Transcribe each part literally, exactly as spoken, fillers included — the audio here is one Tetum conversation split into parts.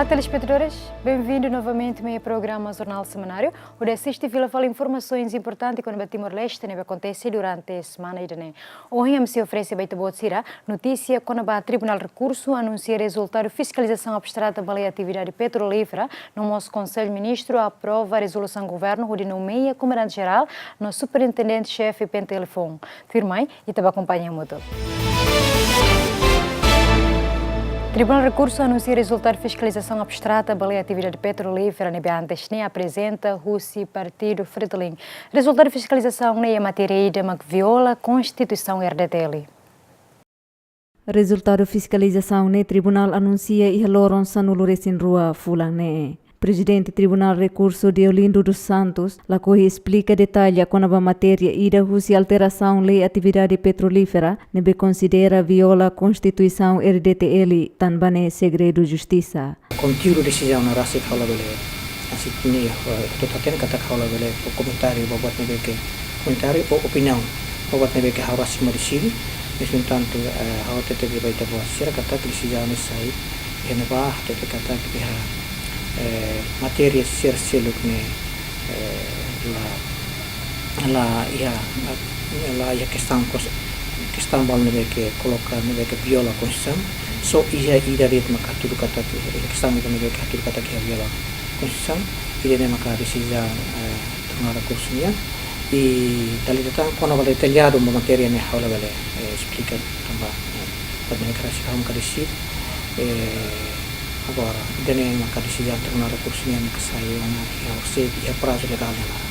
Olá, telespetadores, bem-vindo novamente ao programa Jornal Semanário, hodi asiste fila fali informasoens importante kona-ba Timor-Leste ne'ebé akontese durante semana ida-ne'e. Ohin ami sei oferese ba ita-boot sira notísia kona-ba Tribunál Rekursu anunsia rezultadu fiskalizasaun abstrata ba lei atividade petrolífera, no mós Konsellu Ministru aprova rezolusaun governu hodi nomeia komandante jerál no superintendente xefe PNTL foun. Tuirmai, ita bá akompaña hamutuk. Tribunál Rekursu anunsia rezultadu fiskalizasaun abstrata ba lei atividade petrolífera ne'ebé antes ne'e aprezenta husi partidu Fretilin. Rezultadu fiskalizasaun ne'e iha matéria ida mak viola Konstituisaun R D T L. Rezultadu fiskalizasaun ne'e tribunál anunsia iha loron sanulu-resin-rua fulan ne'e. Prezidente Tribunál Rekursu Deolindo dos Santos lakohi esplika detalle kona-ba matéria ida husi alterasaun lei atividade petrolífera ne'ebé konsidera viola Konstituisaun R D T L, tanba ne'e segredu justisa. Konteúdu desizaun ne'e rasik ha'u labele, hanesan ne'e, eh, hatutan katak ha'u labele fó komentáriu ba buat ne'ebé ke, komentáriu ou opiniaun ba buat ne'ebé ke ha'u rasik mak deside. Mas, no entantu, eh, ha'u hatete ba ita-boot sira katak desizaun ne'e sai iha ne'ebá, hatete katak iha, eh, matéria sira seluk ne'e, eh, la, la iha, la iha kestaun kos-, kestaun balu ne'ebé ke koloka ne'ebé ke viola Konstituisaun. Só iha ida de'it mak hatudu katak iha, iha kestaun ida ne'ebé ke hatudu katak iha viola Konstituisaun. Ida-ne'e maka desizaun, eh, Tribunál Rekursu nian. I dala ida tan kona-ba detalladu ba matéria ne'e ha'u labele, eh, esplika tanba, eh, buat ne'e rasik ha'u maka deside. Eh, agora, ida-ne'e maka desizaun Tribunál Rekursu nian maka sai ona iha, iha prazu legál ne'e laran.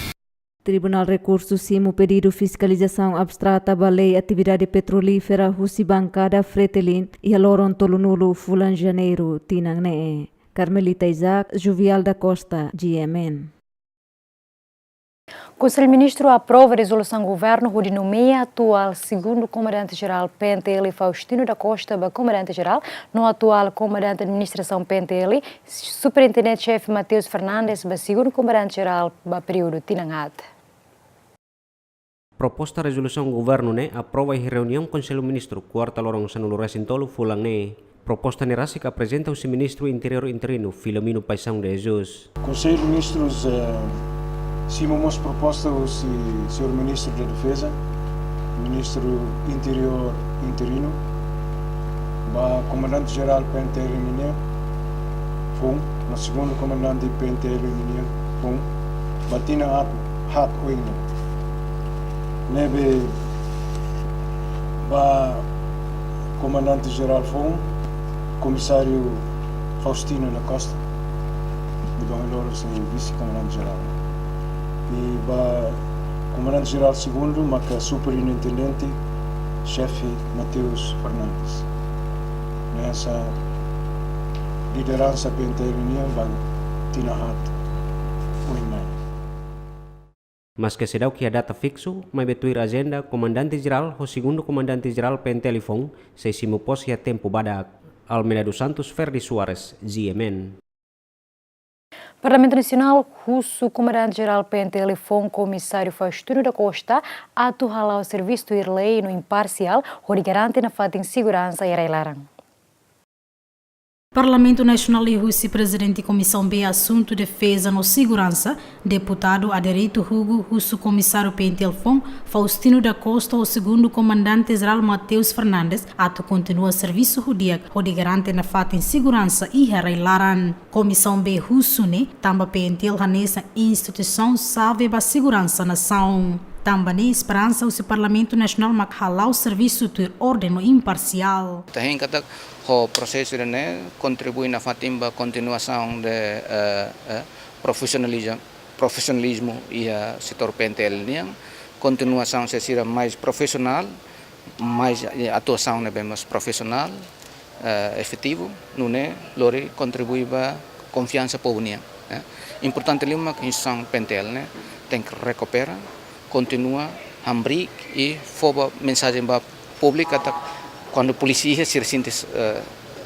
Tribunál Rekursu simu pedidu fiskalizasaun abstrata ba lei atividade petrolífera husi bankada Fretilin iha loron tolunulu fulan Janeiru tinan ne'e. Carmelita Isaac, Juvial da Costa, G M N. Konsellu Ministru aprova rezolusaun governu hodi nomeia atuál segundu komandante jerál PNTL Faustino da Costa ba komandante jerál, no atuál komandante administrasaun PNTL, superintendente xefe Mateus Fernandes ba segundu komandante jerál ba períodu tinan haat. Proposta rezolusaun governu ne'e aprova iha reuniaun Konsellu Ministru, kuarta loron sanulu-resin-tolu fulan ne'e. Proposta ne'e rasik aprezenta husi Ministru Interiór interinu, Filomeno Paixão de Jesus. Konsellu Ministrus, eh, simu mós proposta husi Señór Ministru da Defeza, Ministru Interiór interinu, ba komandante jerál PNTL nian foun, no segundu komandante PNTL nian foun, ba tinan haat, haat oin ne'e. Ne'ebé ba komandante jerál foun, Komisáriu Faustino da Costa, ne'ebé ohin loron sai vise-komandante jerál. I ba komandante jerál segundu maka superintendente xefe Mateus Fernandes. Ne'e hanesan lideransa PNTL nian ba tinan haat oin mai. Maske seidauk iha data fiksu, maibé tuir ajenda, komandante jerál ho segundu komandante jerál PNTL foun sei simu pose iha tempu badak. Almeida dos Santos, Ferdi Soares, G M N. Parlamentu Nasionál husu komandante jerál PNTL foun, Komisáriu Faustino da Costa, atu hala'o servisu tuir lei no imparsiál, hodi garante nafatin seguransa iha rai-laran. Parlamentu Nasionál liuhusi Prezidente Komisaun B Asuntu Defeza no Seguransa, Deputadu Adérito Hugo, husu Komisáriu PNTL foun, Faustino da Costa, ho segundu komandante jerál Mateus Fernandes, atu kontinua servisu ho di'ak, hodi garante nafatin seguransa iha rai-laran. Komisaun B husu ne'e tanba PNTL hanesan instituisaun xave ba seguransa nasaun. Tanba ne'e esperansa husi Parlamentu Nasionál mak hala'o servisu tuir orden no imparsiál. Ita hein katak ho prosesu ida-ne'e kontribui nafatin ba kontinuasaun de, eh, eh, profisionaliza-, profisionalizmu iha setór PNTL nian, kontinuasaun sira mais profisionál, mais, eh, atuasaun ne'ebé mais profisionál, eh, efetivu, nune'e lori kontribui ba konfiansa povu nian, eh. Importante liu mak instituisaun PNTL ne'e tenke rekupera, kontinua hamriik i fó ba mensajen ba públiku katak kuandu polísia iha sira sente, eh,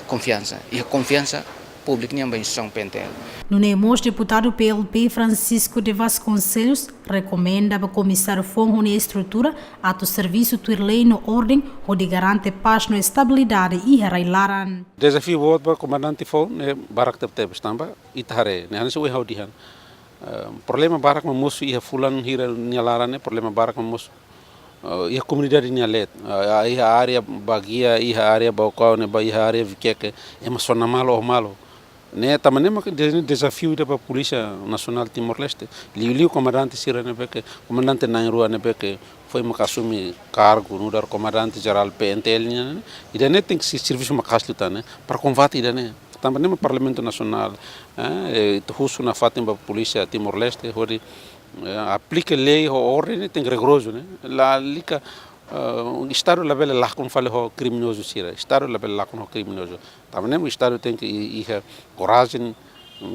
konfiansa. Iha konfiansa públiku nian ba instituisaun P N T L. Nune'e mós deputadu P L P Francisco de Vasconcelos rekomenda ba komisáriu foun ho nia estrutura atu servisu tuir lei no orden hodi garante pás no estabilidade iha rai-laran. Dezafiu boot ba komandante foun ne'e barak tebetebes tanba ita haree, ne'e hanesan ohin ha'u dehan. Eh, problema barak mak mosu iha fulan hira nia laran ne'e, problema barak mak mosu. Eh, iha komunidade nia leet, eh, iha área Baguia, iha área Baucau ne'ebá, iha área Viqueque, ema sona malu, oho malu. Ne'e tanba ne'e mak de-, dezafiu ida ba Polísia Nasionál Timor-Leste. Liuliu komandante sira ne'ebé ke, komandante na'in-rua ne'ebé ke foin mak asume kargu nu'udar komandante jerál P N T L nian ne'e. Ida-ne'e tenke servisu maka'as liután ne'e para kombate ida-ne'e. Tanba ne'e mak Parlamentu Nasionál, eh, eh, ita husu nafatin ba Polísia Timor-Leste hodi, eh, aplika lei ho orden ne'e tenke rigorozu ne'e. Lalika, eh, Estadu labele lakon fali ho kriminozu sira. Estadu labele lakon ho kriminozu. Tanba ne'e mak Estadu tenke i-, iha korajen,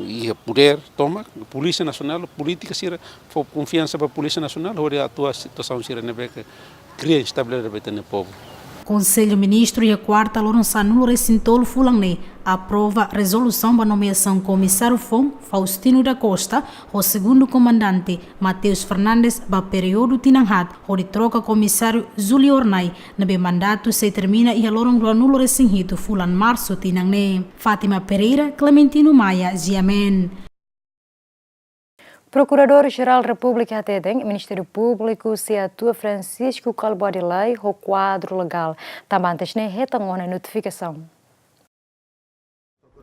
iha podér, tomak Polísia Nasionál, polítika sira, fó konfiansa ba Polísia Nasionál hodi atua situasaun sira ne'ebé ke kria instabilidade ba ita-nia povu. Konsellu Ministru iha kuarta loron sanulu-resin-tolu fulan ne'e aprova rezolusaun ba nomeasaun komisáriu foun Faustino da Costa ho segundu komandante Mateus Fernandes ba períodu tinan haat, hodi troka komisáriu Júlio Hornai ne'ebé mandatu sei termina iha loron ruanulu-resin-hitu fulan Marsu tinan ne'e. Fátima Pereira, Clementino Maia, G M N. Prokuradór-Jerál Repúblika hateten Ministériu Públiku sei atua Francisco Kalbuadi Lay ho kuadru legál, tanba antes ne'e hetan ona notifikasaun.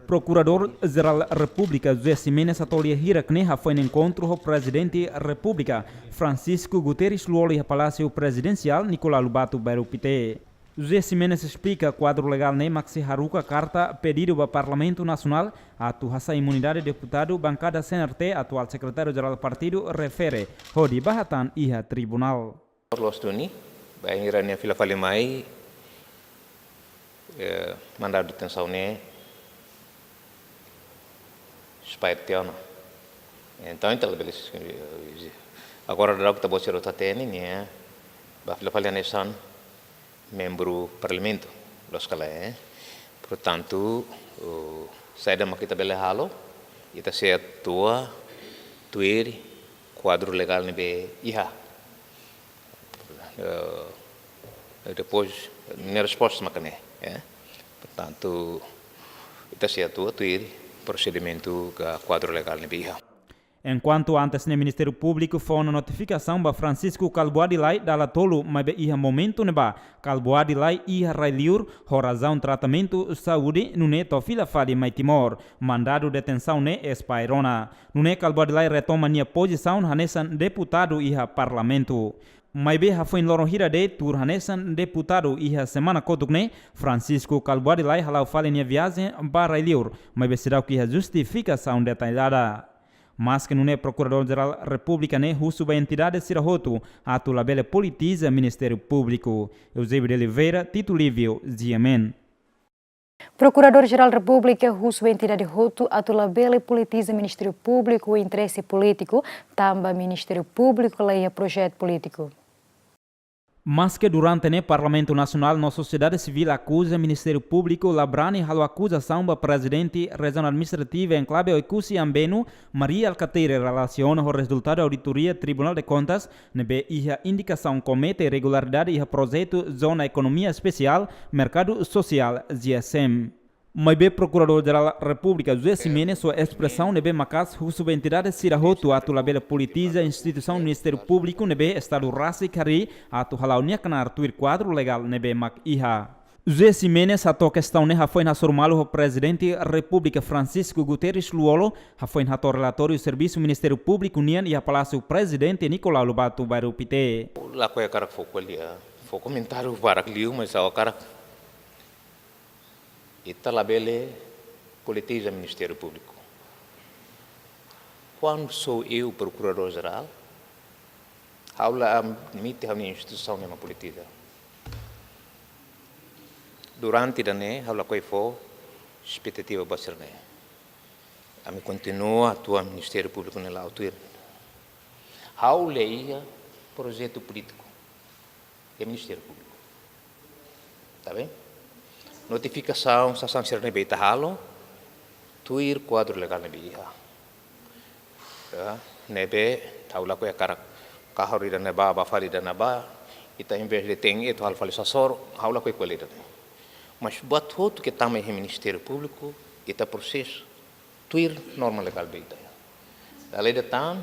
Prokuradór-Jerál Repúblika José Ximenes hato'o lia hirak ne'e hafoin enkontru ho Prezidente Repúblika Francisco Guterres Lú-Olo iha Palásiu Prezidensiál Nicolau Lobato, Bairru Pité. José Ximenes esplika kuadru legál ne'e mak sei haruka karta pedidu ba Parlamentu Nasionál atu hasa'e imunidade deputadu bankada C N R T, atuál sekretáriu-jerál partidu refere, hodi bá hatán iha tribunál. Loos duni, bainhira nia fila fali mai, eh, mandadu detensaun ne'e expire tiha ona. Entaun, ita labele, eh, agora daudaun ita-boot sira hotu hatene, nia bá fila fali hanesan membru Parlamentu, loos ka lae, eh? Portantu, eh, saida mak ita bele halo, ita sei atua tuir kuadru legál ne'ebé iha. Eh, depois, nia resposta mak ne'e, eh? Portantu, ita sei atua tuir prosedimentu ka kuadru legál ne'ebé iha. Enkuantu antes ne'e Ministériu Públiku fó ona notifikasaun ba Francisco Kalbuadi Lay dala tolu, maibé iha momentu ne'ebá Kalbuadi Lay iha rai-liur ho razaun tratamentu saúde, nune'e to'o fila fali mai Timor. Mandadu detensaun ne'e expire ona. Nune'e Kalbuadi Lay retoma nia pozisaun hanesan deputadu iha Parlamentu. Maibé hafoin loron hira de'it, tuur hanesan deputadu iha semana kotuk ne'e, Francisco Kalbuadi Lay hala'o fali nia viajen ba rai-liur, maibé seidauk iha justifikasaun detallada. Maske nune'e Prokuradór-Jerál Repúblika ne'e husu ba entidade sira hotu atu labele politiza Ministériu Públiku. Eusébio de Oliveira, Tito Lívio, G M N. Prokuradór-Jerál Repúblika husu ba entidade hotu atu labele politiza Ministériu Públiku ho interese polítiku, tanba Ministériu Públiku la iha projetu polítiku. Maske durante ne'e Parlamentu Nasionál no sosiedade sivíl akuza Ministériu Públiku la brani halo akuzasaun ba Prezidente Rejiaun Administrativa Enklave Oekusi Ambenu, Mari Alkatiri, relasiona ho rezultadu auditoria Tribunál de Kontas ne'ebé iha indikasaun komete irregularidade iha projetu Zona Ekonomia Espesiál Merkadu Sosiál, ZEESM. Maibé Prokuradór-Jerál Repúblika José Ximenes fó espresaun ne'ebé maka'as, husu ba entidade sira hotu atu labele politiza instituisaun Ministériu Públiku ne'ebé Estadu rasik harii atu hala'o nia knaar tuir kuadru legál ne'ebé mak iha. José Ximenes hato'o kestaun ne'e hafoin hasoru malu ho Prezidente Repúblika Francisco Guterres Lú-Olo, hafoin hato'o relatóriu servisu Ministériu Públiku nian iha Palásiu Prezidente Nicolau Lobato, Bairru Pité. Lakohi hakarak fó ko'alia, fó komentáriu barak liu, mas ha'u hakarak, ita labele politiza Ministériu Públiku. Quando sou eu procurador-geral, ha'u la admite ha'u-nia instituisaun ne'e mak politiza. Durante ida-ne'e, ha'u lakohi fó espetativa ba sira-ne'e. Ami kontinua atua Ministériu Públiku ne'e la'o tuir. Ha'u la iha projetu polítiku iha Ministériu Públiku. Tá bem? Notifikasaun, sasán sira ne'ebé ita halo, tuir kuadru legál ne'ebé iha. Ya, ne'ebé, ha'u lakohi hakarak kahur ida-ne'ebá, ba fali ida-ne'ebá, ita em vez de tein etu halo fali sasoro, ha'u lakohi ko'alia ida-ne'e. Mas buat hotu ke tama iha Ministériu Públiku, ita prosesu tuir norma legál ne'ebé ita iha. Dala ida tan,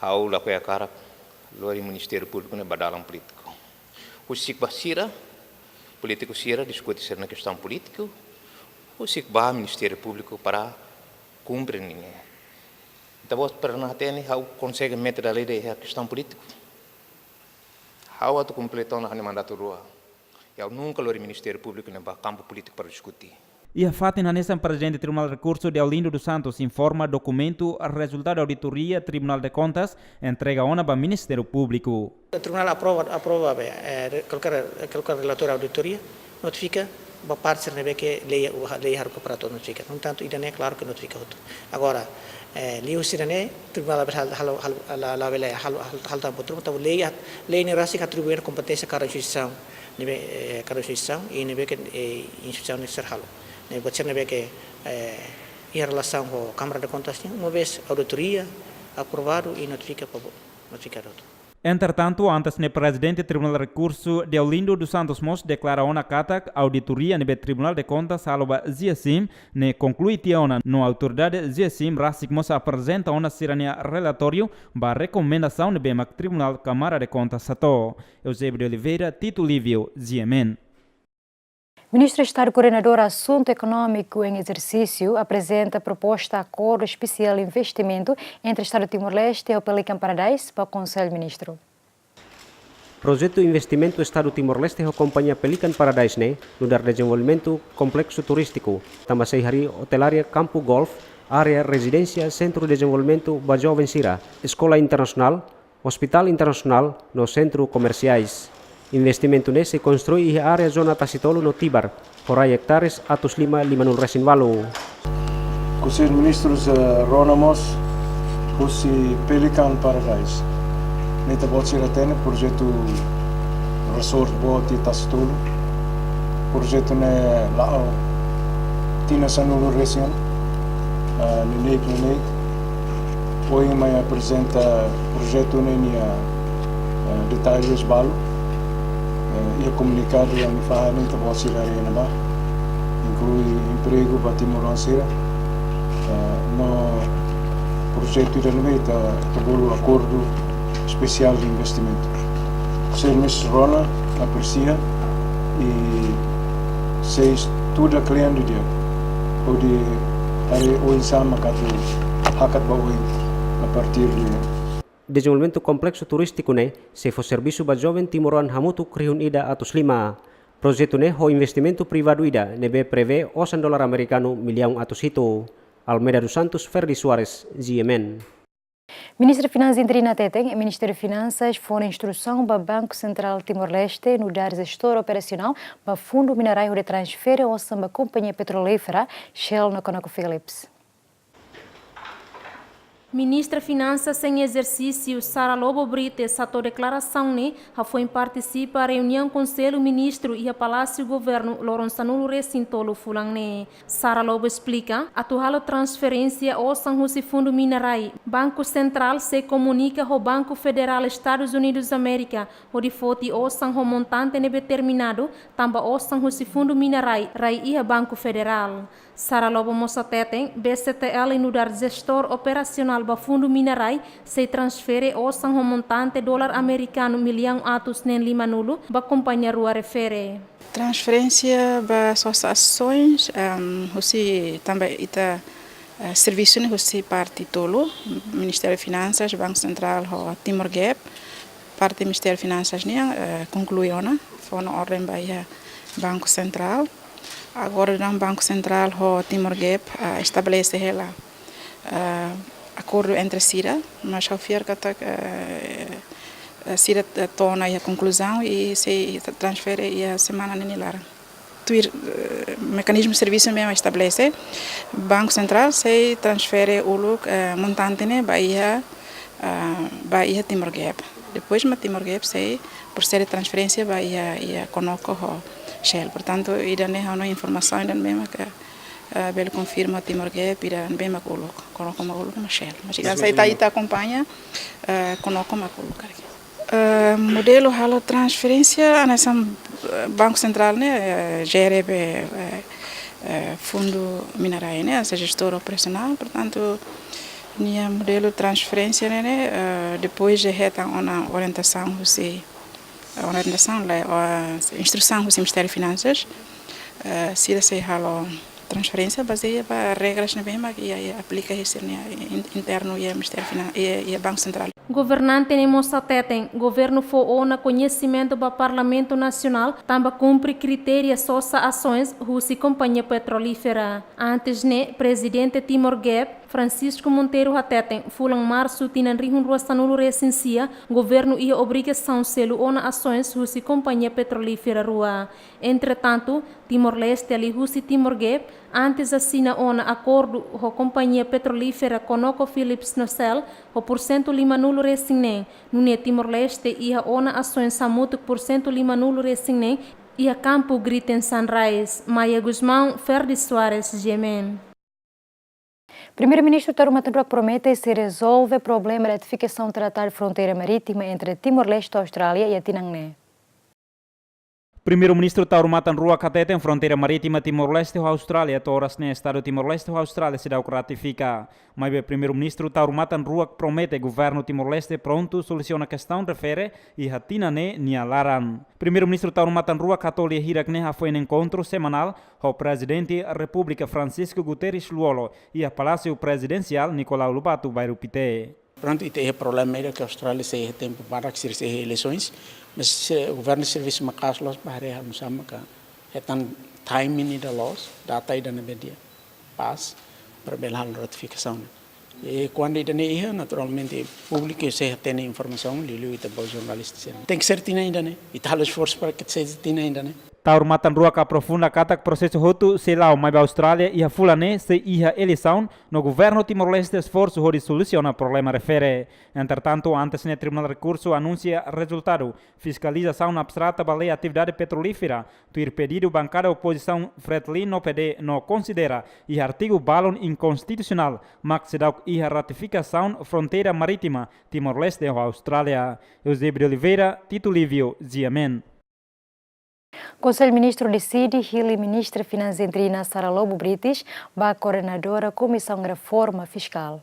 ha'u lakohi hakarak lori Ministériu Públiku ne'e ba dalan polítiku. Husik ba sira, polítiku sira diskute sira-nia kestaun polítiku, husik ba Ministériu Públiku para kumpre ninia. Ita-boot pernah hatene ha'u konsege mete dala ida iha kestaun polítiku? Ha'u atu kompleta ona ha'u-nia mandatu rua. Ha'u nunka lori Ministériu Públiku ne'e ba kampu polítiku para diskute. Iha fatin hanesan, Prezidente Tribunál Rekursu Deolindo dos Santos informa dokumentu rezultadu auditoria Tribunál de Kontas entrega ona ba Ministériu Públiku. Tribunál aprova, aprova be, eh, re-, kualkér, kualkér relatóriu auditoria, notifika ba parte sira ne'ebé ke lei, lei haruka para atu notifika. No entantu, ida-ne'e klaru ke notifika hotu. Agora, eh, liuhusi ida-ne'e, tribunál labele halo, halo, halo, la, labele halo, halo, halo tan buat ruma, tanba lei, lei ne'e rasik atribui kompeténsia kada instituisaun, ne'ebé, eh, kada instituisaun, i ne'ebé ke, eh, instituisaun ne'e sira halo. Ne'e buat sira ne'ebé ke, eh, iha relasaun ho Câmara de Contas nian, uma vez auditoria aprovadu i notifika pa bo-, notifikadu hotu. Entretantu, antes ne'e Prezidente Tribunál Rekursu Deolindo dos Santos mós deklara ona katak auditoria ne'ebé Tribunál de Kontas halo ba GEACIM ne'e konklui tiha ona, no autoridade GEACIM rasik mós aprezenta ona sira-nia relatóriu ba rekomendasaun ne'ebé mak Tribunál Câmara de Contas hato'o. Eusébio de Oliveira, Tito Lívio, GMN. Ministru Estadu Koordenadór Asuntu Ekonómiku em Exercício aprezenta proposta akordu espesiál investimentu entre Estadu Timor-Leste ho Pelican Paradise ba Konsellu Ministru. Projetu investimentu Estadu Timor-Leste ho kompañia Pelican Paradise ne'e nu'udar dezenvolvimentu kompleksu turístiku, tanba sei harii otelaria, kampu golf, área rezidénsia, sentru dezenvolvimentu ba joven sira, eskola internasionál, ospitál internasionál no sentru komersiais. Investimentu ne'e sei konstrui iha área zona Tasitolu no Tibar, ho rai ektares atus lima limanulu resin ualu. Konsellu Ministrus, eh, rona mós husi Pelican Paradise. Ne'e ita-boot sira hatene projetu resort boot iha Tasitolu. Projetu ne'e la'o tinan sanulu resin, eh, neineik, neineik. Ohin mai aprezenta projetu ne'e nia, eh, detalles balu. Eh, iha komunikadu ami fahe ne'e ita-boot sira haree iha ne'ebá. Inklui empregu ba timoroan sira. Eh, no projetu ida-ne'e ita, ita bolu akordu espesiál de investimentu. Konsellu Ministrus rona, apresia, i sei estuda kle'an didi'ak. Hodi haree oinsá mak atu hakat ba oin a partir de. Dezenvolvimentu kompleksu turístiku ne'e sei fó servisu ba joven timoroan hamutuk rihun ida atus lima. Projetu ne'e ho investimentu privadu ida ne'ebé prevee osan dolar amerikanu millaun atus hitu. Almeida dos Santos, Ferdi Soares, GMN. Ministra Finansas interina hateten, Ministériu Finansas fó ona instrusaun ba Banku Sentrál Timor-Leste nu'udar jestór operasionál ba Fundu Mina Rai hodi transfere osan ba kompañia petrolífera Shell no ConocoPhillips. Ministra Finansas em Exercício, Sara Lobo Brites, hato'o deklarasaun ne'e hafoin partisipa reuniaun Konsellu Ministru iha Palásiu Governu loron sanulu resin tolu fulan ne'e. Sara Lobo esplika, atu halo transferénsia osan husi Fundu Mina Rai, Banku Sentrál sei komunika ho Banku Federál Estadus Unidus Amérika hodi foti osan ho montante ne'ebé determinadu, tanba osan husi Fundu Mina Rai rai iha Banku Federál. Sara Lobo mós hateten, BCTL nu'udar jestór operasionál ba Fundu Mina Rai sei transfere osan ho montante dolar amerikanu millaun atus neen limanulu ba kompañia rua refere. Transferénsia ba sosa asoins, em, husi tanba ita, eh, servisu ne'e husi parte tolu, Ministériu Finansas, Banku Sentrál ho Timor Gap. Parte Ministériu Finansas nian, eh, konklui ona, fó ona orden ba iha Banku Sentrál. Agora daudaun Banku Sentrál ho Timor Gap, eh, estabelese hela, eh, akordu entre sira, mas ha'u fiar katak, eh, eh, sira, eh, to'o ona iha konkluzaun i sei transfere iha semana ne'e nia laran. Tuir, eh, mekanizmu servisu ne'ebé mak estabelese, Banku Sentrál sei transfere uluk, eh, montante ne'e ba iha, ah, ba iha Timor Gap. Depois mak Timor Gap sei prosede transferénsia ba iha, iha Conoco ho Shell. Portantu, ida-ne'e ha'u-nia informasaun ida-ne'ebé mak, eh, Eh, bele konfirma Timor Gap ida ne'ebé mak uluk, Konoko mak uluk, mak Shell. Mas ita, ita akompaña, eh, Konoko mak uluk karik. Eh, modelu halo transferénsia hanesan, eh, Banku Sentrál ne'e, eh, jere be, eh, eh, fundu mina-rai ne'e, hanesan jestór operasionál, portantu, nia modelu transferénsia ne'e, eh, depois de hetan ona orientasaun husi, eh, orientasaun la, eh, instrusaun husi Ministériu Finansas, eh, sira sei halo transferénsia bazeia ba regras ne'ebé mak iha, iha aplika iha sira-nia in-, internu iha Ministériu Finan-, iha, iha Banku Sentrál. Governante ne'e mós hateten, governu fó ona koñesimentu ba Parlamentu Nasionál, tanba kumpre kritériu sosa asoens husi kompañia petrolífera. Antes ne'e, Prezidente Timor Gap, Francisco Monteiro hateten, fulan marsu tinan rihun rua sanulu resin sia, governu iha obrigasaun selu ona asoens husi kompañia petrolífera rua. Entretantu, Timor-Leste liuhusi Timor Gap, antes asina ona akordu ho kompañia petrolífera Conoco Phillips no Shell, ho porsentu limanulu resin neen, nune'e Timor-Leste iha ona asoens hamutuk porsentu limanulu resin neen, iha kampu Greater Sunrise. Maia Gusmão, Ferdi Soares, G M N. Primeiru-Ministru Taur Matan Ruak promete sei rezolve problema ratifikasaun Tratadu Fronteira Marítima entre Timor-Leste ho Austrália iha tinan ne'e. Primeiru-Ministru Taur Matan Ruak hateten fronteira marítima Timor-Leste ho Austrália to'o oras ne'e Estadu Timor-Leste ho Austrália seidauk ratifika. Maibé Primeiru-Ministru Taur Matan Ruak promete governu Timor-Leste prontu solusiona kestaun refere iha tinan ne'e nia laran. Primeiru-Ministru Taur Matan Ruak hato'o lia hirak ne'e hafoin enkontru semanál ho Prezidente Repúblika Francisco Guterres Lú-Olo iha Palásiu Prezidensiál Nicolau Lobato, bairru Pité. Prontu, ita iha problema ida ke Austrália sei iha tempu badak sira sei iha eleisoens, mas se governu servisu maka'as loos ba haree halo nu'usá maka hetan timing ida loos, data ida ne'ebé di'ak, pas, para bele halo ratifikasaun. I kuandu ida-ne'e iha, naturalmente, públiku sei hatene informasaun, liuliu ita-boot jornalista sira. Tenke ser tinan ida-ne'e, ita halo esforsu para ke seja tinan ida-ne'e. Taur Matan Ruak aprofunda katak prosesu hotu sei la'o, maibé Austrália iha fulan ne'e sei iha eleisaun, no governu Timor-Leste esforsu hodi solusiona problema refere. Entretantu, antes ne'e Tribunál Rekursu anunsia rezultadu fiskalizasaun abstrata ba lei atividade petrolífera, tuir pedidu bankada opozisaun Fretilin no P D, no konsidera iha artigu balun inkonstitusionál, mak seidauk iha ratifikasaun fronteira marítima Timor-Leste ho Austrália. Eusébio de Oliveira, Tito Lívio, G M N. Konsellu Ministru deside hili Ministra Finansas interina Sara Lobo Brites ba koordenadora Komisaun Reforma Fiskál.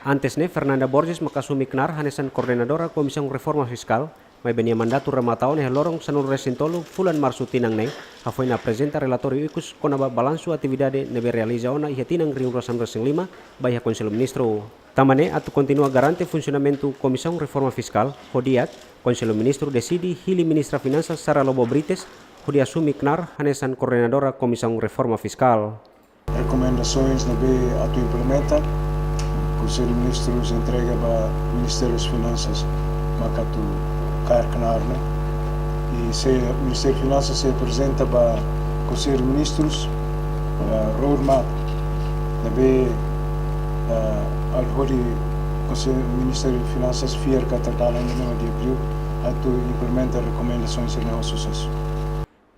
Antes ne'e, Fernanda Borges maka asume knaar hanesan koordenadora Komisaun Reforma Fiskál, maibé nia mandatu remata ona iha loron sanulu resin tolu fulan Marsu tinan ne'e, hafoin aprezenta relatóriu ikus kona-ba balansu atividade ne'ebé realiza ona iha tinan rihun rua sanulu resin lima ba iha Konsellu Ministru. Tanba ne'e, atu kontinua garante funsionamentu Komisaun Reforma Fiskál ho di'ak, Konsellu Ministru deside hili Ministra Finansas Sara Lobo Brites hodi asume knaar hanesan koordenadora Komisaun Reforma Fiskál. Rekomendasoens ne'ebé atu implementa, Konsellu Ministrus entrega ba Ministériu Finansas, maka atu kaer knaar ne'e. I se Ministériu Finansas sei aprezenta ba Konsellu Ministrus, eh, roadmap ne'ebé, eh, hodi Konsellu, Ministériu Finansas fiar katak dala ida-ne'e mak di'ak liu atu implementa rekomendasoens ne'e ho susesu.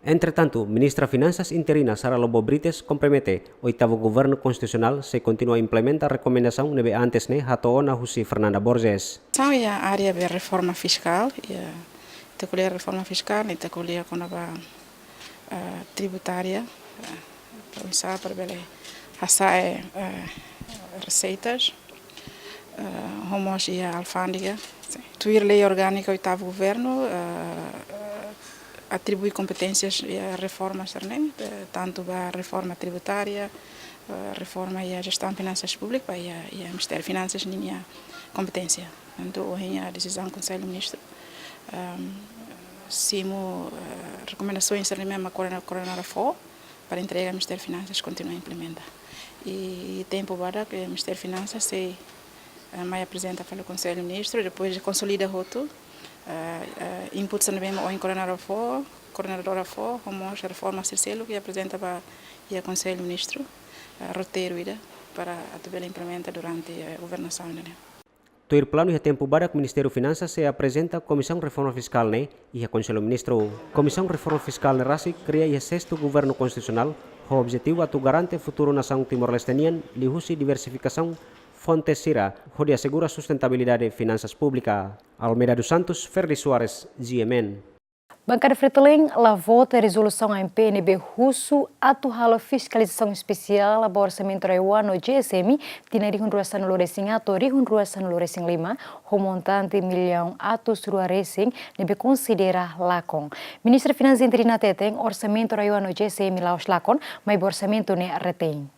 Entretantu, Ministra Finansas interina Sara Lobo Brites kompromete, oitavu Governu Konstitusionál sei kontinua implementa rekomendasaun ne'ebé antes ne'e hato'o ona husi Fernanda Borges. São iha área be reforma fiskál, iha, ita ko'alia reforma fiskál, ita ko'alia kona-ba, eh, tributária, eh, para oinsá para bele hasa'e, eh, reseitas, eh, ho mós iha alfándega. Sin. Tuir lei orgánika oitavu governu, eh, atribui kompeténsias iha reforma sira-ne'e, eh, tantu ba reforma tributária, eh, reforma iha jestaun finansas públikas, ba iha, iha Ministériu Finansas ninia kompeténsia. Portantu, ohin iha desizaun Konsellu Ministru, ehm, simu, eh, rekomendasoens sira-ne'e mak koordena-, koordenadora fó, para entrega Ministériu Finansas kontinua implementa. I tempu badak, eh, Ministériu Finansas sei, eh, mai aprezenta fali Konsellu Ministru, depois de konsolida hotu, eh, eh, inputs ne'ebé mak ohin koordenadora fó, koordenadora fó, ho mós reforma sira seluk ke aprezenta ba iha Konsellu Ministru, eh, roteiru ida para atu bele implementa durante, eh, governasaun ne'e. Tuir planu iha tempu badak Ministériu Finansas sei aprezenta Komisaun Reforma Fiskál ne'e iha Konsellu Ministru. Komisaun Reforma Fiskál ne'e rasik kria iha sestu Governu Konstitusionál, ho objetivu atu garante futuru nasaun Timor-Leste nian liuhusi diversifikasaun fonte sira hodi asegura sustentabilidade finansas públika. Almeida dos Santos, Ferdi Soares, G M N. Bankada Fretilin la vota rezolusaun A M P ne'ebé husu atu halo fiskalizasaun espesiál ba orsamentu RAEOA no G S M tinan rihun rua sanulu-resin-haat to'o rihun rua sanulu-resin-lima, ho montante millaun atus rua resin ne'ebé konsidera lakon. Ministra Finansas interina hateten orsamentu RAEOA no G S M la'ós lakon, maibé orsamentu ne'e retein.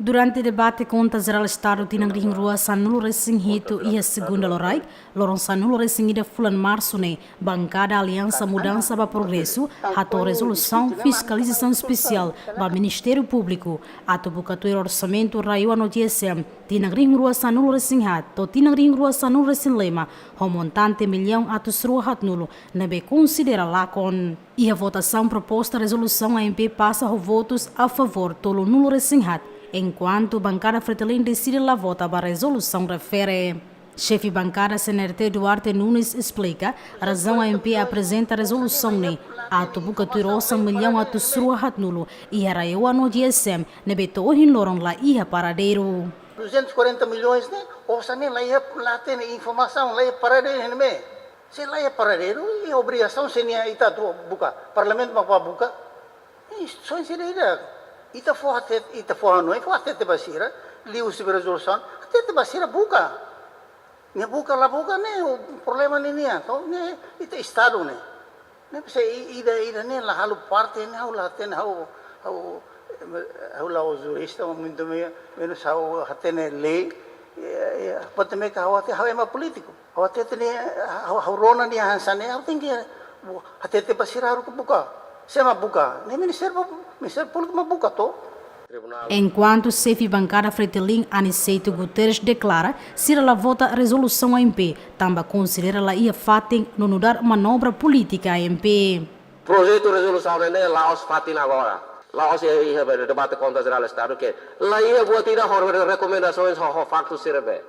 Durante debate Konta Jerál Estadu tinan rihun rua sanulu-resin-hitu iha segunda loraik, loron sanulu-resin-ida fulan marsu ne'e, bankada Aliansa Mudansa ba Progresu hato'o rezolusaun fiskalizasaun espesiál ba Ministériu Públiku atu buka tuir orsamentu RAEOA no G S M tinan rihun rua sanulu-resin-haat to'o tinan rihun rua sanulu-resin-lima, ho montante millaun atus rua haatnulu ne'ebé konsidera lakon. Iha votasaun, proposta rezolusaun A M P pasa ho votus a favór tolunulu-resin-haat, enkuantu bankada Fretilin deside la vota ba rezolusaun refere. Xefe bankada C N R T, Duarte Nunes, esplika razaun A M P aprezenta rezolusaun ne'e atu buka tuir osan millaun atus rua haatnulu iha RAEOA no G S M ne'ebé to'o ohin loron la iha paradeiru. Duzentos e quarenta milhões ne'e, osan ne'e la iha, la hatene informasaun, la iha paradeiru ne'e. Se la iha paradeiru, iha obrigasaun se nia ita atu buka, Parlamentu mak bá buka. Instituisaun sira ida. Ita fó hatete, ita fó hanoin, fó hatete ba sira, liuhusi rezolusaun, hatete ba sira buka. Nia buka la buka ne'e, o problema ne'e nian, to, ne'e ita Estadu ne'e. Ne'e se i-, ida, ida ne'e la halo parte ne'e, ha'u la hatene, ha'u, ha'u, ha'u la'ós jurista, muito me-, menus ha'u hatene lei, eh, eh, pode me ka ha'u hate-, ha'u ema polítiku. Ha'u hatete ne'e, ha'u, ha'u rona nia hanesan ne'e, ha'u tenke, bu-, hatete ba sira haruka buka. Sé mak buka, ne'e Ministériu Pú-, Ministériu Públiku mak buka to. Enkuantu xefe bankada Fretilin, Aniceto Guterres, deklara sira la vota rezolusaun A M P, tanba konsidera la iha fatin no nu'udar manobra polítika A M P. Projetu rezolusaun ne'e la'ós fatin agora. La'ós iha, iha debate Konta Jerál Estadu ke la iha buat ida ho rekomendasoens ho, ho faktu sira ne'ebé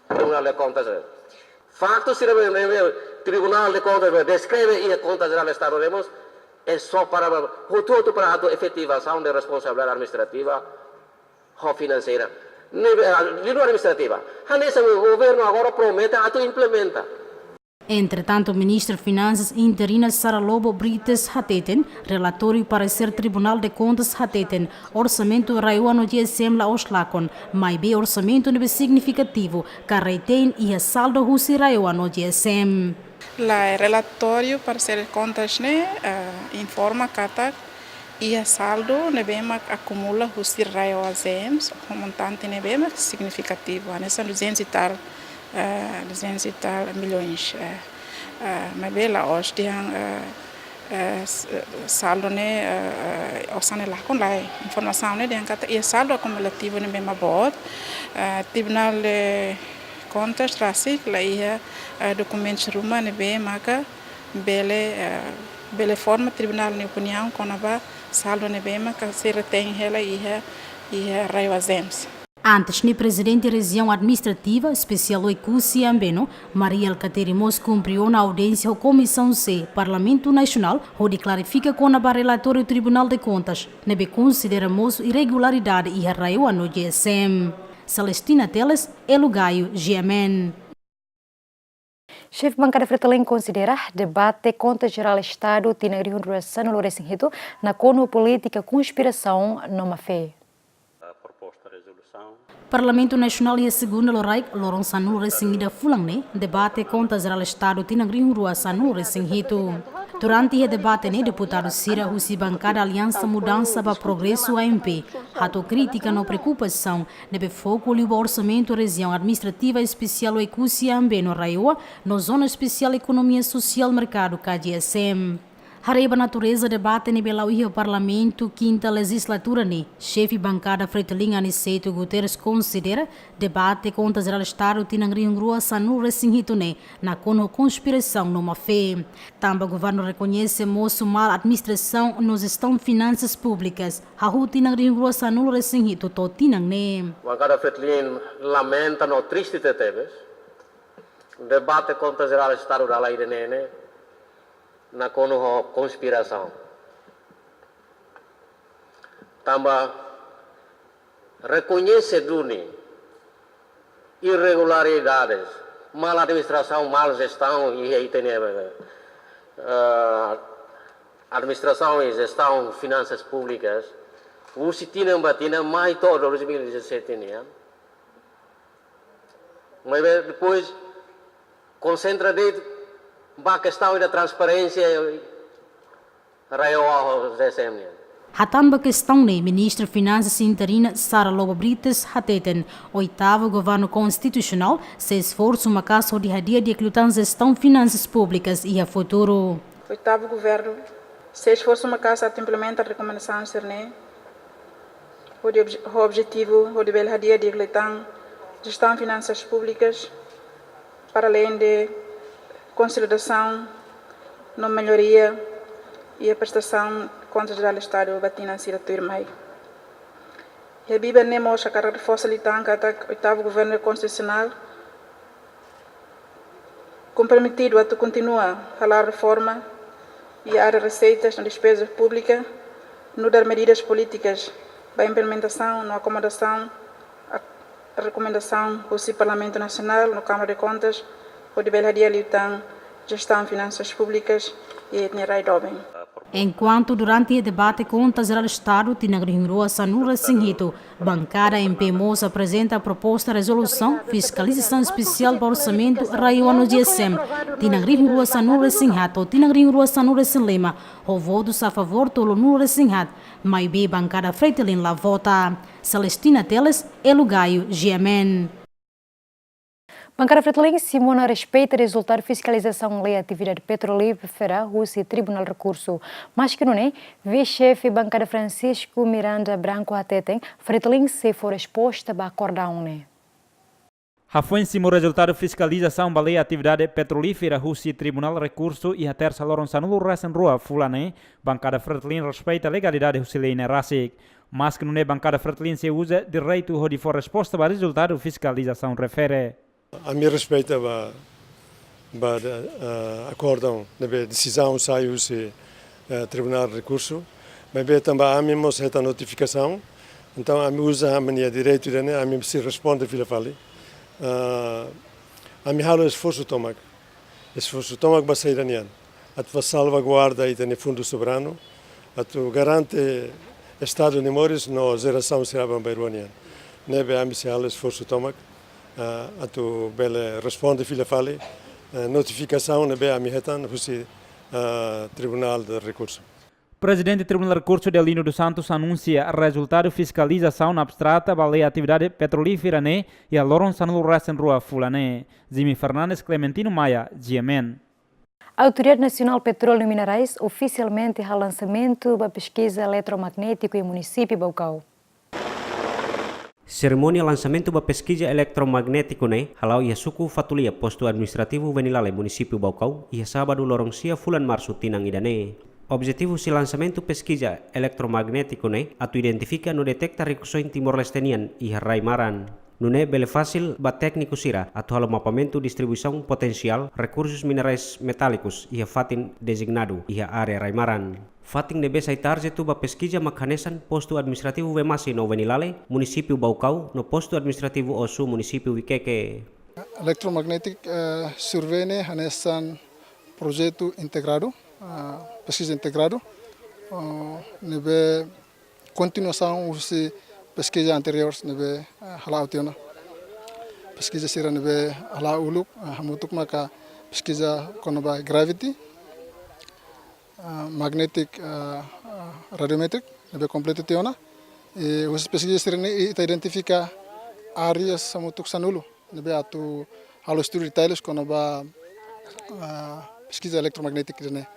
Tribunál de Kontas ne'e. Faktu sira ne'ebé, ne'ebé Tribunál de Kontas ne'e deskreve iha Konta Jerál Estadu ne'e mós, é só para, hotu-hotu para atu efetivasaun de responsabilidade administrativa ho finanseira. Ne'ebé, ah, de administrativa. Hanesan governu agora promete atu implementa. Entretantu, Ministra Finansas interina Sara Lobo Brites hateten, relatóriu paresér Tribunál de Kontas hateten, orsamentu RAEOA no G S M la'ós lakon, maibé orsamentu ne'ebé signifikativu ka retein iha saldu husi RAEOA no G S M. Lae, relatóriu paresér kontas ne'e, eh, informa katak iha saldu ne'ebé mak akumula husi RAEOA GEMS, ho montante ne'ebé mak signifikativu, hanesan duzentos e tal, eh, duzentos e tal milhões, eh, eh, maibé la'ós dehan, eh, eh, s-, eh, saldu ne'e, eh, eh, osan ne'e lakon, lae, informasaun ne'e dehan katak iha saldu akumulativu ne'ebé mak boot, eh, Tribunál de Kontas rasik la iha, eh, dokumentus ruma ne'ebé maka bele, eh, bele forma tribunál nia opiniaun kona-ba saldu ne'ebé maka sei retein hela iha, iha RAEOA GEMS. Antes ne'e, Prezidente Rejiaun Administrativa Espesiál Oekusi Ambeno, Mari Alkatiri mós kumpre ona audiénsia ho Komisaun C, Parlamentu Nasionál, hodi klarifika kona-ba relatóriu Tribunál de Kontas ne'ebé konsidera mosu irregularidade iha RAEOA no G S M. Celestina Teles, Elo Gaio, G M N. Xefe bankada Fretilin konsidera debate Konta Jerál Estadu tinan rihun rua sanulu-resin-hitu nakonu polítika konspirasaun no má-fé. Parlamentu Nasionál iha segunda loraik, loron sanulu-resin-ida fulan ne'e, debate Konta Jerál Estadu tinan rihun rua sanulu-resin-hitu. Durante iha debate ne'e, deputadu sira husi bankada Aliansa Mudansa ba Progresu, A M P, hato'o krítika no preokupasaun ne'ebé foku liu ba orsamentu Rejiaun Administrativa Espesiál Oekusi Ambeno, RAEOA, no Zona Espesiál Ekonomia Sosiál Merkadu, ka G S M. Haree ba natureza debate ne'ebé la'o iha Parlamentu kinta lejizlatura ne'e, xefe bankada Fretilin, Aniceto Guterres, konsidera debate Konta Jerál Estadu tinan rihun rua sanulu-resin-hitu ne'e nakonu konspirasaun no má-fé. Tanba governu rekoñese mosu mal administrasaun no jestaun finansas públikas, hahú tinan rihun rua sanulu-resin-hitu to'o tinan ne'e. Bankada Fretilin lamenta no triste tebetebes. Debate Konta Jerál Estadu dala ida ne'e ne'e nakonu ho konspirasaun. Tanba rekoñese duni irregularidades, mal administrasaun, mal jestaun iha ita-nia, eh, administrasaun i jestaun finansas públikas, husi tinan ba tinan, mai to'o dois mil e dezassete nian. Maibé depois konsentra de'it ba kestaun da transparénsia, rai oho J S M nian. Hatán ba kestaun ne'e, Ministra Finansas interina Sara Lobo Brites hateten, oitavu governu konstitusionál sei esforsu maka'as hodi hadi'a di'ak liután jestaun finansas públikas iha futuru. Oitavu governu sei esforsu maka'as atu implementa rekomendasaun sira-ne'e, hodi obje-, ho objetivu hodi bele hadi'a di'ak liután jestaun finansas públikas, para além de konsolidasaun no melloria iha prestasaun kontas jerál Estadu ba tinan sira tuirmai. Iha biban ne'e mós hakarak reforsa liután katak oitavu governu konstitusionál komprometidu atu kontinua hala'o reforma iha área reseitas no despeza públika, nu'udar medidas polítikas ba implementasaun no akomodasaun a rekomendasaun husi Parlamentu Nasionál no Kámara de Kontas, hodi bele hadi'a liután jestaun finansas públikas iha ita-nia rai doben. Enkuantu durante debate Konta Jerál Estadu tinan rihun rua sanulu-resin-hitu, bankada M P mós aprezenta proposta rezolusaun fiskalizasaun espesiál ba orsamentu rai oho J S M tinan rihun rua sanulu-resin-haat to'o tinan rihun rua sanulu-resin-lima, ho votus a favór tolunulu-resin-haat, maibé bankada Fretilin la vota. Celestina Teles, Elo Gaio, G M N. Bankada Fretilin sei mós respeita rezultadu fiskalizasaun lei atividade petrolífera husi Tribunál Rekursu. Maske nune'e, vise-xefe bankada Francisco Miranda Branco hateten, Fretilin sei fó resposta ba akordaun ne'e. Hafoin simu rezultadu fiskalizasaun ba lei atividade petrolífera husi Tribunál Rekursu iha Tersa loron sanulu-resin-rua fulan ne'e, bankada Fretilin respeita legalidade husi lei ne'e rasik. Maske nune'e, bankada Fretilin sei uza direitu hodi fó resposta ba rezultadu fiskalizasaun refere. Ami respeita ba, ba, eh, akordaun ne'ebé desizaun sai husi, eh, Tribunál Rekursu. Maibé tanba ami mós hetan notifikasaun. Entaun ami uza ami-nia direitu ida-ne'e, ami sei responde fila fali. Ah, ami halo esforsu tomak. Esforsu tomak ba saida nian? Atu ba salvaguarda ita-nia fundu soberanu, atu garante Estadu nia moris no jerasaun sira aban-bainrua nian. Ne'ebé ami sei halo esforsu tomak, ah, atu bele responde fila fali, eh, notifikasaun ne'ebé ami hetan husi, ah, Tribunál de Rekursu. Prezidente Tribunál Rekursu Deolino dos Santos anunsia rezultadu fiskalizasaun abstrata ba lei atividade petrolífera ne'e iha loron sanulu-resin-rua fulan ne'e. Jimmy Fernandes, Clementino Maia, G M N. Autoridade Nasionál Petróleu no Minerais ofisialmente halo lansamentu ba peskiza eletromagnétiku iha munisípiu Baucau. Serimónia lansamentu ba peskiza eletromagnétiku ne'e hala'o iha suku Fatulia, postu administrativu Venilale, munisípiu Baucau, iha sábadu loron sia fulan Marsu tinan ida-ne'e. Objetivu husi lansamentu peskiza eletromagnétiku ne'e atu identifika no deteta rikusoin Timor-Leste nian iha rai-maran. Nune'e bele fasil ba tékniku sira atu halo mapamentu distribuisaun potensiál rekursus minerais metálikus iha fatin dezignadu iha área rai-maran. Fatin ne'ebé sai tarjetu ba peskiza mak hanesan postu administrativu Vemasi no Venilale, munisípiu Baucau, no postu administrativu Ossu, munisípiu Viqueque. Electromagnetic, eh, survey ne'e hanesan projetu integradu, ah, peskiza integradu, oh, ne'ebé kontinuasaun husi peskiza anteriór ne'ebé, eh, hala'o tiha ona. Peskiza sira ne'ebé hala'o uluk, eh, hamutuk maka peskiza kona-ba gravity, eh, magnetic, eh, eh, radiometric ne'ebé kompletu tiha ona. I husi peskiza sira-ne'e ita identifika área hamutuk sanulu ne'ebé atu halo estudu detalle kona-ba, ah, peskiza eletromagnétiku ne'e.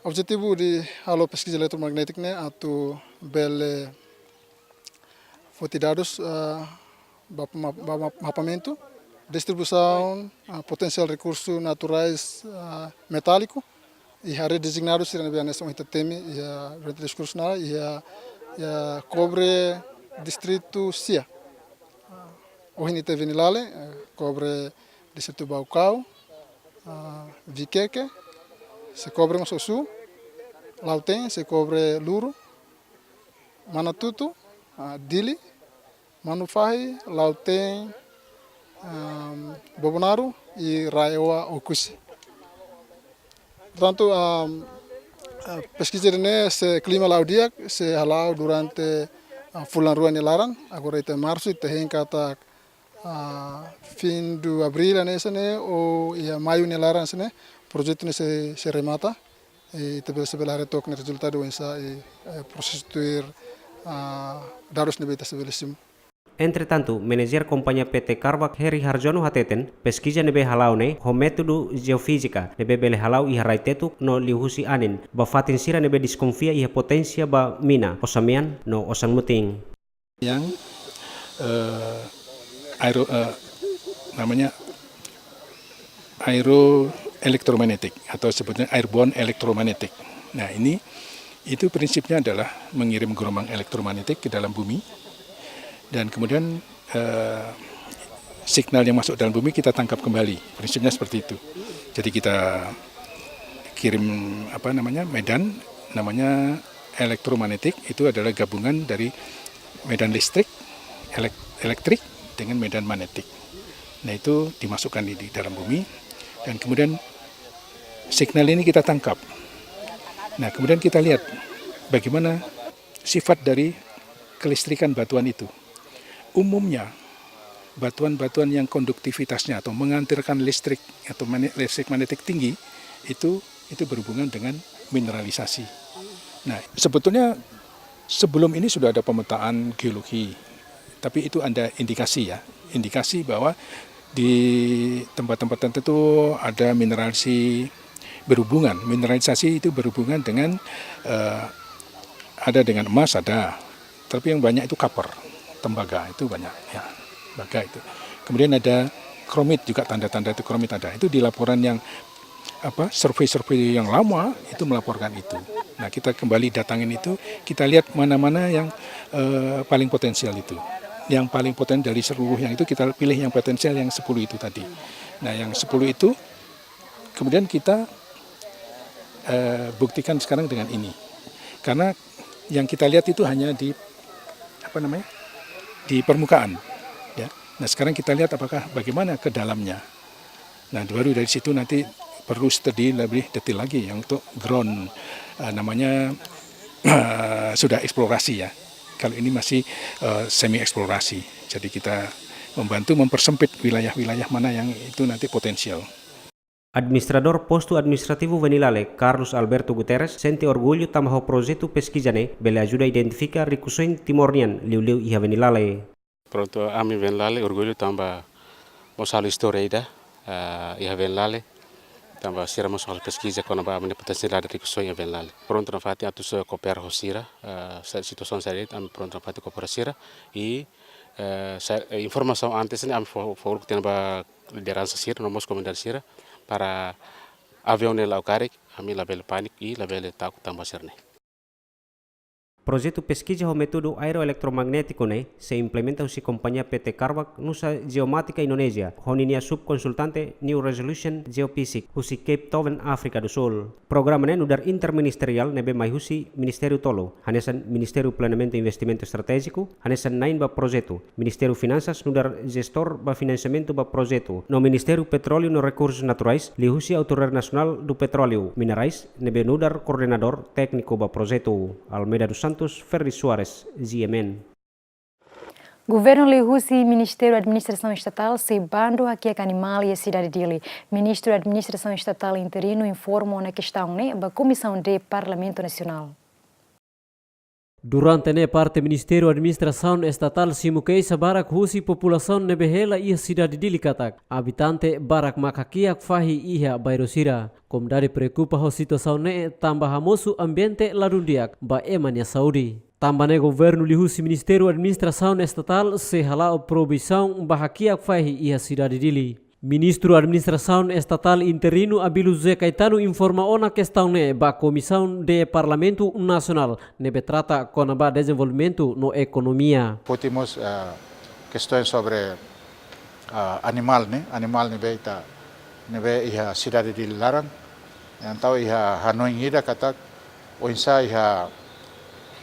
Objetivu hodi halo peskiza eletromagnétiku ne'e atu bele foti dadus, ah, ba ma-, ba ma-, mapamentu distribuisaun, ah, potensiál rekursu naturais, ah, metáliku iha área dezignadu sira ne'ebé hanesan ohin ita temi iha durante diskursu ne'e, iha, iha kobre distritu sia. Ah, ohin ita Venilale, eh, kobre distritu Baucau, ah, Viqueque, sei kobre mós Ossu, Lautém, sei kobre Luro, Manatutu, ah, Dili, Manufahi, Lautém, ah, Bobonaro i Raioa Oekusi. Portantu, ah, ah, peskiza ne'e sei klima la'o di'ak, sei hala'o durante, ah, fulan rua nia laran, agora ita marsu, ita hein katak, ah, fim de abril ne'e, hanesan ne'e, ou iha maiu nia laran hanesan ne'e, projetu ne'e sei, sei remata. I ita bele, sei bele haree took nia rezultadu oinsá, i, eh, prosesu tuir, ah, dadus ne'ebé ita sei bele simu. Entretantu, manajer kompañia P T Karwak Heri Harjono hateten, peskiza ne'ebé hala'o ne'e ho métodu jeofízika ne'ebé bele hala'o iha rai-tetuk no liuhusi anin, ba fatin sira ne'ebé deskonfia iha poténsia ba mina, osan-mean no osan-mutin. Yang, eh, aero-, eh, namanya aeroelektromagnetik atau sebutnya airborne electromagnetic. Nah, ini, itu prinsipnya adalah mengirim gelombang elektromagnetik ke dalam bumi dan kemudian, eh, signal yang masuk dalam bumi kita tangkap kembali. Prinsipnya seperti itu. Jadi kita kirim, apa namanya, medan, namanya elektromagnetik, itu adalah gabungan dari medan listrik, elek-, elektrik dengan medan magnetik. Nah, itu dimasukkan di, di dalam bumi dan kemudian signal ini kita tangkap. Nah, kemudian kita lihat bagaimana sifat dari kelistrikan batuan itu. Umumnya, batuan-batuan yang konduktivitasnya atau mengantarkan listrik atau mane-, listrik magnetik tinggi itu, itu berhubungan dengan mineralisasi. Nah, sebetulnya sebelum ini sudah ada pemetaan geologi, tapi itu ada indikasi, ya, indikasi bahwa di tempat-tempat tertentu ada mineralisasi berhubungan, mineralisasi itu berhubungan dengan, eh, ada dengan emas, ada, tapi yang banyak itu copper, tembaga itu banyak, ya, tembaga itu. Kemudian ada kromit juga, tanda-tanda itu kromit ada. Itu di laporan yang, apa, survei-survei yang lama itu melaporkan itu. Nah, kita kembali datangin itu, kita lihat mana-mana yang, eh, paling potensial itu. Yang paling poten dari seluruh yang itu kita pilih yang potensial yang sepuluh itu tadi. Nah, yang sepuluh itu kemudian kita, eh, buktikan sekarang dengan ini. Karena yang kita lihat itu hanya di, apa namanya, di permukaan, ya. Nah, sekarang kita lihat apakah bagaimana ke dalamnya. Nah, baru dari situ nanti perlu studi lebih detail lagi yang untuk ground, eh, namanya, eh, sudah eksplorasi, ya. Kalau ini masih, eh, semi eksplorasi. Jadi kita membantu mempersempit wilayah-wilayah mana yang itu nanti potensial. Administradór Postu Administrativu Venilale, Carlos Alberto Guterres, sente orgullu tanba ho projetu peskiza ne'e bele ajuda identifika rikusoin Timor nian liuliu iha Venilale. Prontu, ami Venilale orgullu tanba mós halo istória ida, ah, iha Venilale, tanba sira mós halo peskiza kona-ba ami-nia potensialidade rikusoin iha Venilale. Prontu nafatin atu sei koopera ho sira, ah, sa-, situasaun saida de'it, ami prontu nafatin koopera sira, i, eh, sa-, eh, informasaun antes ne'e ami fó, fó uluk tiha ona ba lideransa sira, no mós komunidade sira, para aviaun ne'e la'o karik, ami labele pániku i labele takut tanba sira-ne'e. Projetu peskiza ho métodu aeroeletromagnétiku ne'e sei implementa husi kompañia P T Karwak nu'udar Geomatika Indonézia, ho ninia subkonsultante New Resolution Geophysics, husi Cape Town, Áfrika do Sul. Programa ne'e nu'udar interministeriál ne'ebé mai husi ministériu tolu, hanesan Ministériu Planeamentu Investimentu Estratéjiku, hanesan na'in ba projetu, Ministériu Finansas nu'udar jestór ba finansiamentu ba projetu, no Ministériu Petróleu no Rekursus Naturais, liuhusi Autoridade Nasionál do Petróleu, Minerais, ne'ebé nu'udar koordenadór tékniku ba projetu. Almeida dos Santos, Ferdi Soares, G M N. Governu liuhusi Ministériu Administrasaun Estatál sei bandu hakiak animál iha sidade Dili. Ministru Administrasaun Estatál interinu informa ona kestaun ne'e ba Komisaun D Parlamentu Nasionál. Durante ne'e parte Ministériu Administrasaun Estatál simu keixa barak husi populasaun ne'ebé hela iha sidade Dili katak abitante barak mak hakiak fahi iha bairru sira. Komunidade preokupa ho situasaun ne'e tanba hamosu ambiente ladún di'ak ba ema nia saúde. Tanba ne'e governu liuhusi Ministériu Administrasaun Estatál sei hala'o proibisaun ba hakiak fahi iha sidade Dili. Ministru Administrasaun Estatál interinu Abílio José Caetano informa ona kestaun ne'e ba Komisaun D Parlamentu Nasionál ne'ebé trata kona-ba dezenvolvimentu no ekonomia. Foti mós, eh, kestaun sobre, eh, animál ne'e, animál ne'ebé ita, ne'ebé iha sidade Dili laran. Entaun iha hanoin ida katak oinsá iha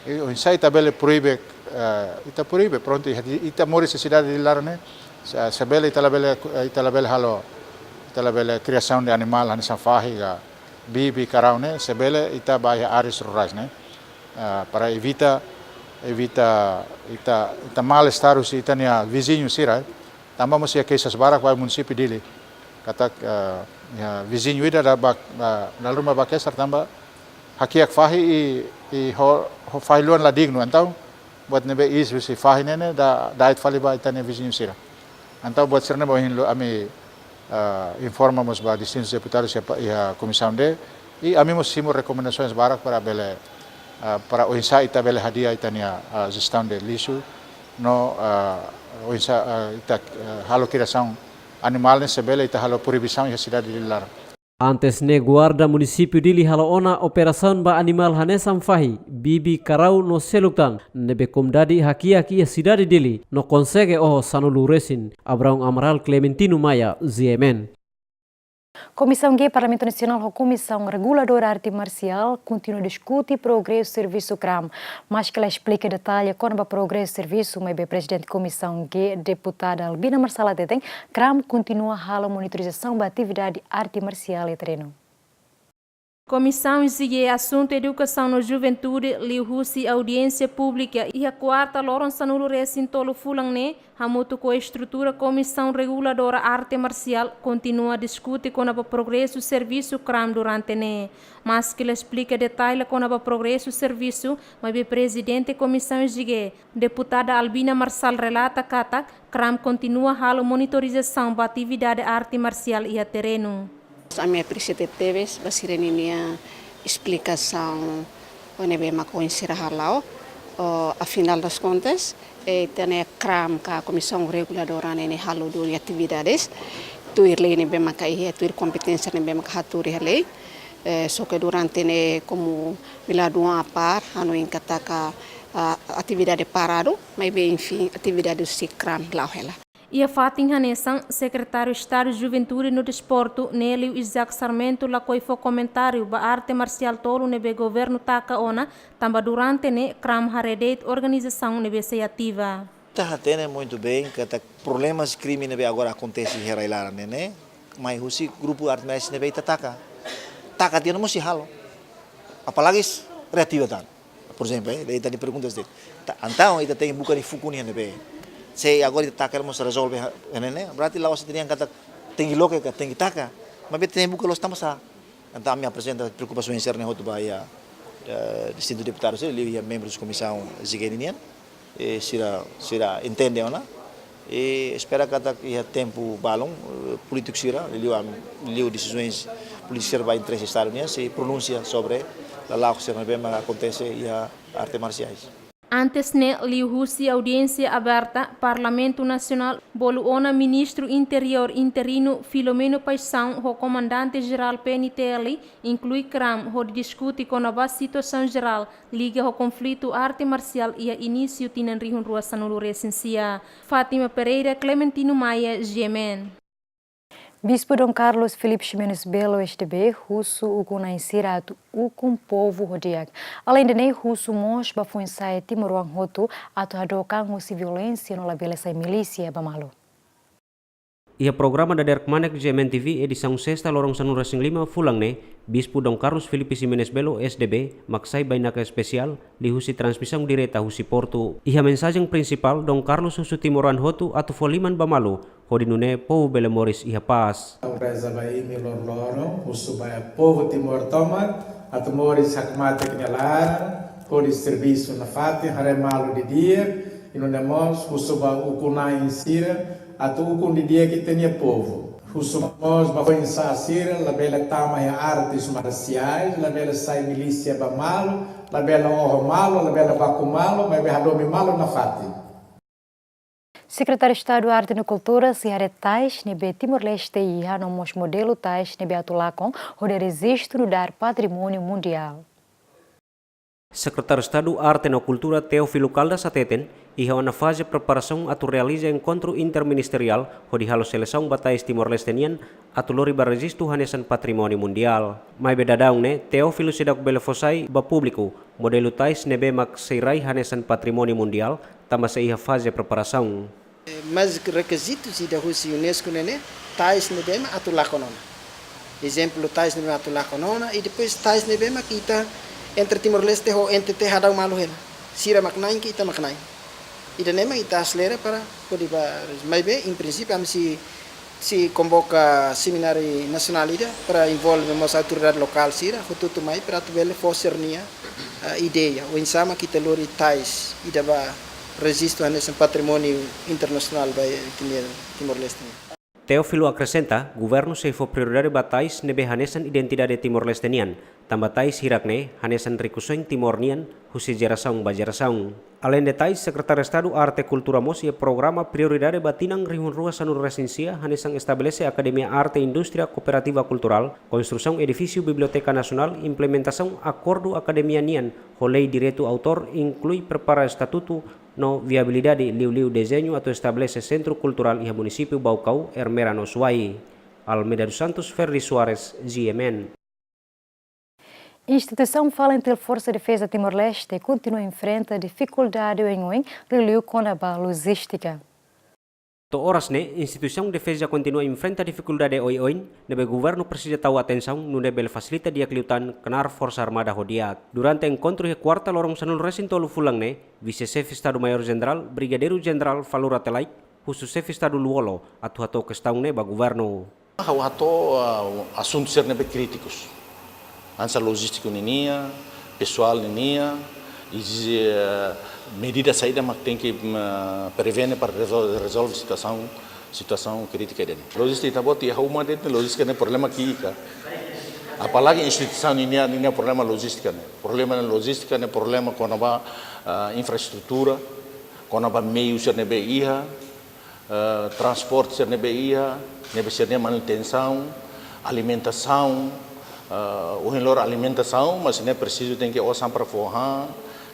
I oinsá ita bele proibe, eh, ita proibe, prontu, ita, ita moris iha sidade Dili laran ne'e, se, se bele ita labele, ita labele halo, ita labele kriasaun de animál hanesan fahi ka bibi, karau ne'e, se bele ita bá iha áreas rurais ne'e. Eh, para evita, evita ita, ita mal-estar husi ita-nia viziñu sira, eh. Tanba mós iha keixa barak ba munisípiu Dili. Katak, eh, iha viziñu ida dala ruma bá, ba, dala ruma bá kesar tanba hakiak fahi i, i ho, ho fahi luan la dignu. Entaun, buat ne'ebé iis husi fahi ne'e ne'e da, da'et fali ba ita-nia viziñu sira. Entaun, buat sira-ne'e ba ohin loron ami, eh, informa mós ba distintus deputadus iha pa, iha Komisaun D, i ami mós simu rekomendasoens barak para bele, eh, para oinsá ita bele hadi'a ita-nia, eh, jestaun de lixu, no, eh, oinsá, eh, ita, eh, halo kriasaun animál ne'e se bele ita halo proibisaun iha sidade Dili laran. Antes ne'e guarda munisípiu Dili halo ona operasaun ba animál hanesan fahi, bibi, karau no seluk tan, ne'ebé komunidade hakiak iha sidade Dili, no konsege oho sanulu resin. Abraão Amaral, Clementino Maia, G M N. Komisaun G Parlamentu Nasionál ho Komisaun Reguladora Arte Marsiál kontinua diskute progresu servisu kram. Maski la esplika detalle kona-ba progresu servisu, maibé Prezidente Komisaun G, Deputada Albina Marsal hateten, kram kontinua halo monitorizasaun ba atividade arte marsiál iha terrenu. Komisaun G, Asuntu Edukasaun no Juventude, liuhusi audiénsia públika iha kuarta loron sanulu resin tolu fulan ne'e, hamutuk ho estrutura Komisaun Reguladora Arte Marsiál, kontinua diskute kona-ba progresu servisu kram durante ne'e. Maski la esplika detalle kona-ba progresu servisu, maibé Prezidente Komisaun G, Deputada Albina Marsal relata katak kram kontinua halo monitorizasaun ba atividade arte marsiál iha terrenu. Ami apresia tebes ba sira-ninia esplikasaun ne'ebé mak ohin sira hala'o. O, afinal das contas, eh, ita-nia kram ka Komisaun Reguladora ne'e, ne'e halo duni atividades tuir lei ne'ebé maka iha, tuir kompeténsia ne'ebé maka hatuur iha lei. Eh, só ke durante ne'e komu miladu apar, hanoin katak, ah, atividade paradu, maibé, enfin, atividade husi kram la'o hela. Iha fatin hanesan, Sekretáriu Estadu Juventude no Desportu, Nélio Isaac Sarmento, lakohi fó komentáriu ba arte marsiál tolu ne'ebé governu taka ona, tanba durante ne'e kram haree de'it organizasaun ne'ebé sei ativa. Ita hatene muitu bein katak problemas krime ne'ebé agora akontese iha rai-laran ne'e, ne'e mai husi grupu arte marsiais ne'ebé ita taka. Taka tiha ona mós sei halo. Apalagi reativa tan. Por ezemplu, eh, ita-nia perguntas de'it. Ta, entaun, ita tenke buka nia fuku nian ne'ebé. Se agora ita taka mós rezolve, ha, ne'e, ne'e, berarti la'ós ita-nia katak tenke loke ka, tenke taka. Maibé tenke buka loos tanbasá. Entaun, ami aprezenta preokupasaun sira-ne'e hotu ba iha, eh, distintu deputadu sira, liu iha membrus Komisaun G nian. Eh, sira, sira entende ona. I espera katak iha tempu balun, eh, polítiku sira, liu am, liu desizaun polítiku sira ba interese Estadu nian, sei pronunsia sobre lala'ok sira ne'ebé mak akontese iha arte marsiais. Antes ne'e, liuhusi audiénsia aberta Parlamentu Nasionál, bolu ona Ministru Interiór interinu Filomeno Paixão ho Komandante Jerál P N T L, inklui kram hodi diskute kona-ba situasaun jerál liga ho konflitu arte marsiál iha inísiu tinan rihun rua sanulu resin sia. Fátima Pereira, Clementino Maia, G M N. Bispu Dom Carlos Filipe Ximenes Belo, S D B, husu ukun-na'in sira atu ukun povu ho di'ak. Aleinde ne'e, husu mós ba foin-sa'e timoroan hotu atu hadook an husi violénsia no labele sai milísia ba malu. Iha programa dadeer kmanek G M N T V edisaun sesta loron sanulu resin lima fulan ne'e, Bispu Dom Carlos Filipe Ximenes Belo, S D B, mak sai bainaka espesiál liuhusi transmisaun direta husi Portu. Iha mensajen prinsipál, Dom Carlos husu timoroan hotu atu fó liman ba malu, hodi nune'e povu bele moris iha pás. Ha'u reza ba imi loroloron, husu ba povu Timor tomak atu moris hakmatek nia laran, hodi servisu nafatin, haree malu didi'ak, i nune'e mós husu ba ukun-na'in sira atu ukun didi'ak ita-nia povu. Husu mós ba foin-sa'e sira labele tama iha artes marsiais, labele sai milísia ba malu, labele oho malu, labele baku malu, maibé hadomi malu nafatin. Sekretáriu Estadu Arte no Kultura sei haree tais ne'ebé Timor-Leste iha no mós modelu tais ne'ebé atu lakon hodi rejistu nu'udar patrimóniu mundiál. Sekretáriu Estadu Arte no Kultura Teófilo Caldas hateten, iha ona faze preparasaun atu realiza enkontru interministeriál hodi halo selesaun ba tais Timor-Leste nian atu lori ba rejistu hanesan patrimóniu mundiál. Maibé daudaun ne'e, Teófilo seidauk bele fó sai ba públiku modelu tais ne'ebé mak sei rai hanesan patrimóniu mundiál, tanba sei iha faze preparasaun. Mas rekizitu ida husi UNESCO ne'e ne'e, tais ne'ebé mak atu lakon ona. Ezemplu, tais ne'ebé mak atu lakon ona, i depois tais ne'ebé mak ita entre Timor-Leste ho N T T hadau malu hela. Sira mak na'in ka ita mak na'in. Ida-ne'e mak ita aselera para hodi ba, maibé, em princípio, ami sei, sei konvoka semináriu nasionál ida para envolve mós autoridade lokál sira, hotu-hotu mai para atu bele fó sira-nia, ah, ideia, oinsá mak ita lori tais ida ba rejistu hanesan patrimóniu internasionál ba ita-nia Timor-Leste nian. Teófilo akresenta, governu sei fó prioridade ba tais ne'ebé hanesan identidade Timor-Leste nian, tanba tais hirak-ne'e hanesan rikusoin Timor nian husi jerasaun ba jerasaun. Aleinde tais, Sekretáriu Estadu Arte Kultura mós iha programa prioridade ba tinan rihun rua sanulu resin sia hanesan estabelese Akademia Arte Indústria Kooperativa Kulturál, konstrusaun edifísiu Biblioteka Nasionál, implementasaun akordu akademia nian ho lei direitu autór, inklui prepara estatutu no viabilidade, liuliu dezeñu atu estabelese sentru kulturál iha munisípiu Baucau, Ermera no Suai. Almeida dos Santos, Ferdi Soares, G M N. Instituisaun Falintil Forsa Defeza Timor-Leste kontinua enfrenta difikuldade oioin, liuliu kona-ba lojístika. To'o oras ne'e, instituisaun defeza kontinua enfrenta difikuldade oioin, ne'ebé governu presiza tau atensaun, nune'e bele fasilita di'ak liután knaar Forsa Armada ho di'ak. Durante enkontru iha kuarta loron sanulu resin tolu fulan ne'e, Vise-Xefe Estadu Maiór Jenerál, Brigadeiru Jenerál Falur Rate Laek, husu Xefe Estadu Lú-Olo, atu hato'o kestaun ne'e ba governu. Ha'u hato'o, ah, asuntu sira ne'ebé krítikus. Hanesan lojístiku ninian, pesoál ninian, ezije, eh, medida saida mak tenke, mm, prevene para rezol-, rezolve situasaun, situasaun krítika ida-ne'e. Lojístika ita-boot iha uma de'it, lojístika ne'e problema ki'ik ka. Apalagi instituisaun ninian, ninian problema lojístika ne'e. Problema lojístika ne'e problema kona-ba, ah, infraestrutura, kona-ba meiu sira ne'ebé iha, eh, transporte sira ne'ebé iha, ne'ebé sira-nia manutensaun, alimentasaun, eh, ohin loron alimentasaun, mas ne'e presiza tenke osan para fó han,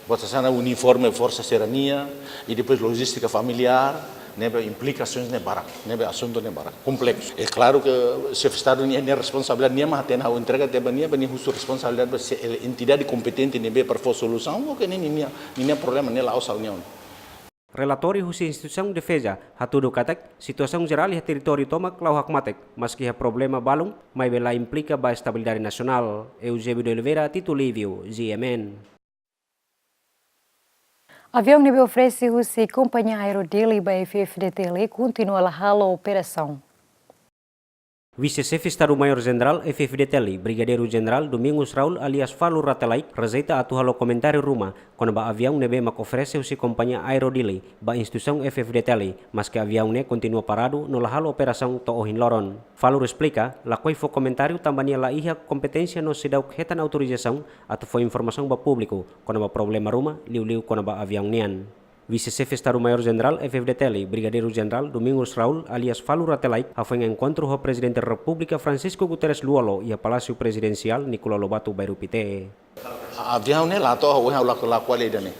bota hanesan uniforme forsa sira-nian, i depois lojístika familiár, ne'ebé implikasaun ne'e barak, ne'ebé asuntu ne'e barak, kompleksu. É klaru ke Xefe Estadu nia, nia responsabilidade nian, mas hatene ha'u entrega tiha ba nia, ba nia husu responsabilidade ba se, entidade kompetente ne'ebé para fó solusaun, oke, ne'e ninia, ninia problema, ne'e la'ós ha'u-nian. Relatóriu husi instituisaun defeza hatudu katak, situasaun jerál iha territóriu tomak la'o hakmatek, maski iha problema balun, maibé la implika ba estabilidade nasionál. Eusébio de Oliveira, Tito Lívio, G M N. Aviaun ne'ebé oferese husi kompañia Aero Dili ba F F D T L kontinua la halo operasaun. Vise-Xefe Estadu Maiór Jenerál F F D T L, Brigadeiru Jenerál Domingos Raul alias Falur Rate Laek, rejeita atu halo komentáriu ruma kona-ba aviaun ne'ebé mak oferese husi kompañia Aero Dili ba instituisaun F F D T L, maski aviaun ne'e kontinua paradu no la halo operasaun to'o ohin loron. Falur esplika, lakohi fó komentáriu tanba nia la iha kompeténsia no seidauk hetan autorizasaun atu fó informasaun ba públiku kona-ba problema ruma, liuliu kona-ba aviaun nian. Vise-Xefe Estadu Maiór Jenerál F F D T L, Brigadeiru Jenerál Domingos Raul alias Falur Rate Laek, hafoin enkontru ho Prezidente Repúblika Francisco Guterres Lú-Olo iha Palásiu Prezidensiál Nicolau Lobato, Bairru Pité. Aviaun ne'e la to'o, ha'u la, la ko'alia ida-ne'e.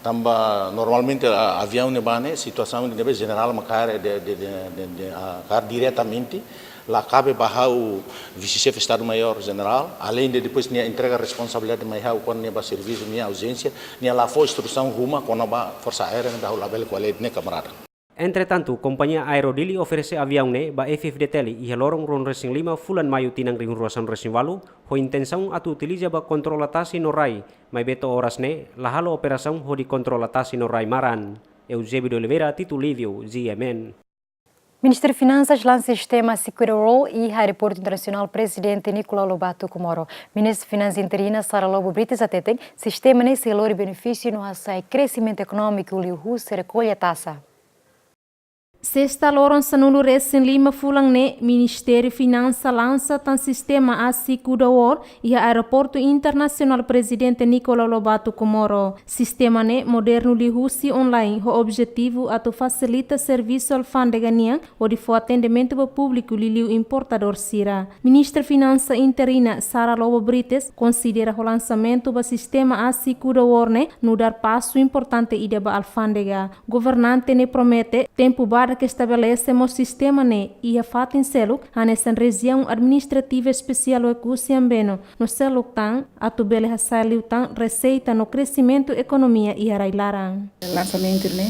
Tanba normalmente, ah, aviaun ne'ebá ne'e situasaun ne'ebé jenerál mak kaer de, de, de, de, de, ah, kaer diretamente, la kabe ba ha'u Vise-Xefe Estadu Maiór Jenerál, aleinde depois nia entrega responsabilidade mai ha'u kuandu nia ba servisu, nia auzénsia, nia la fó instrusaun ruma kona-ba Forsa Aérea, ne'ebé ha'u labele ko'alia ida-ne'e, kamarada. Entretantu, kompañia Aero Dili oferese aviaun ne'e ba F F D T L iha loron ruanulu resin lima fulan Maiu tinan rihun rua sanulu resin ualu, ho intensaun atu utiliza ba kontrola tasi no rai, maibé to'o oras ne'e la halo operasaun hodi kontrola tasi no rai maran. Eusébio de Oliveira, Tito Lívio, G M N. Ministériu Finansas lansa sistema Secure Roll iha Aeroportu Internasionál Prezidente Nicolau Lobato, Comoro. Ministra Finansas interina Sara Lobo Brites hateten, sistema ne'e sei lori benefísiu no hasa'e kresimentu ekonómiku liuhusi rekolla taxa. Sesta loron sanulu-resin-lima fulan ne'e, Ministériu Finansa lansa tan sistema ASI Kuda World iha Aeroportu Internasionál Prezidente Nicolau Lobato Komoro. Sistema ne'e modernu liuhusi online, ho objetivu atu fasilita servisu alfándega nian hodi fó atendimentu ba públiku liuliu importadór sira. Ministra Finansa interina Sara Lobo Brites konsidera ho lansamentu ba sistema ASI Kuda World ne'e nu'udar pasu importante ida ba alfándega. Governante ne'e promete tempu badak estabelese mós sistema ne'e iha fatin seluk, hanesan Rejiaun Administrativa Espesiál Oekusi Ambeno no seluk tan, atu bele hasa'e liután reseita no kresimentu ekonomia iha rai-laran. Lansamentu ne'e,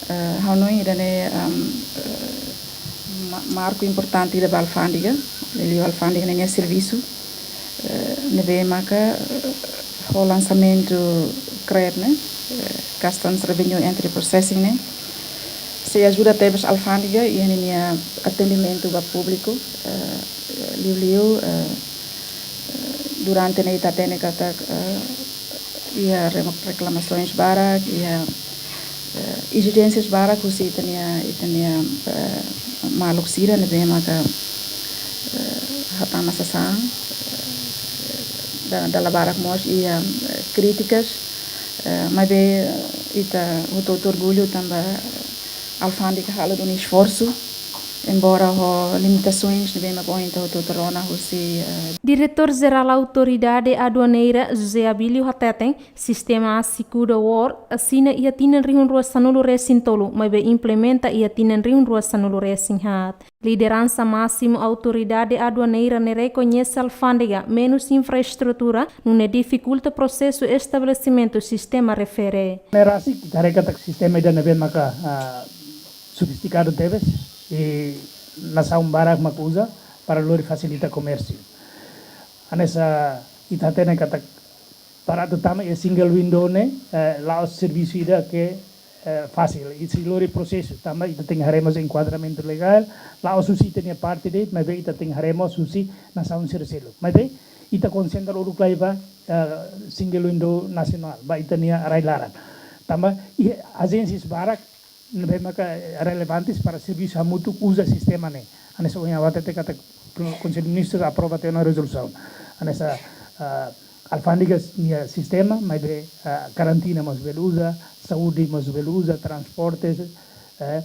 eh, ha'u hanoin ida-ne'e, ehm, eh, ma-, marku importante ida ba alfándega, liuliu alfándega ninia servisu, eh, ne'ebé maka, eh, ho lansamentu CREP ne'e, eh, Customs Revenue Entry Processing ne'e, sei ajuda tebes alfándega iha ninia atendimentu ba públiku, eh, liuliu, eh, eh, durante ne'e ita hatene katak, eh, iha re-, reklamasoens barak, iha, eh, ezijénsias barak husi ita-nia, ita-nia, eh, maluk sira ne'ebé maka, eh, hatama sasán, eh, da-, dala barak mós iha, eh, krítikas, eh, maibé, eh, ita hotu-hotu orgullu tanba, eh, alfándega halo duni esforsu, embora ho limitasoens ne'ebé mak ohin ita hotu-hotu rona husi, eh, Diretór Jerál Autoridade Aduaneira, José Abílio hateten, sistema ASI Kuda World asina iha tinan rihun rua sanulu-resin-tolu, maibé implementa iha tinan rihun rua sanulu-resin-haat. Lideransa másimu Autoridade Aduaneira ne'e rekoñese alfándega menus infraestrutura, nune'e difikulta prosesu estabelesimentu sistema refere. Ne'e rasik, ita haree katak sistema ida ne'ebé maka, ah, sofistikadu tebes, i nasaun barak mak uza para lori fasilita komérsiu. Hanesan ita hatene katak para atu tama iha single window ne'e, eh, la'ós servisu ida ke, eh, fasil. I sei lori prosesu, tanba ita tenke haree mós enkuadramentu legál, la'ós husi ita-nia parte de'it, maibé ita tenke haree mós husi nasaun sira seluk. Maibé ita konsentra uluk lai ba, eh, single window nasionál, ba ita-nia rai-laran. Tanba iha ajénsias barak ne'ebé maka relevantes para servisu hamutuk uza sistema ne'e. Hanesan ohin ha'u hatete katak Konsellu Ministrus aprova tiha ona rezolusaun. Hanesan, ah, alfándega nia sistema, maibé, ah, karantina mós bele uza, saúde mós bele uza, transporte, eh,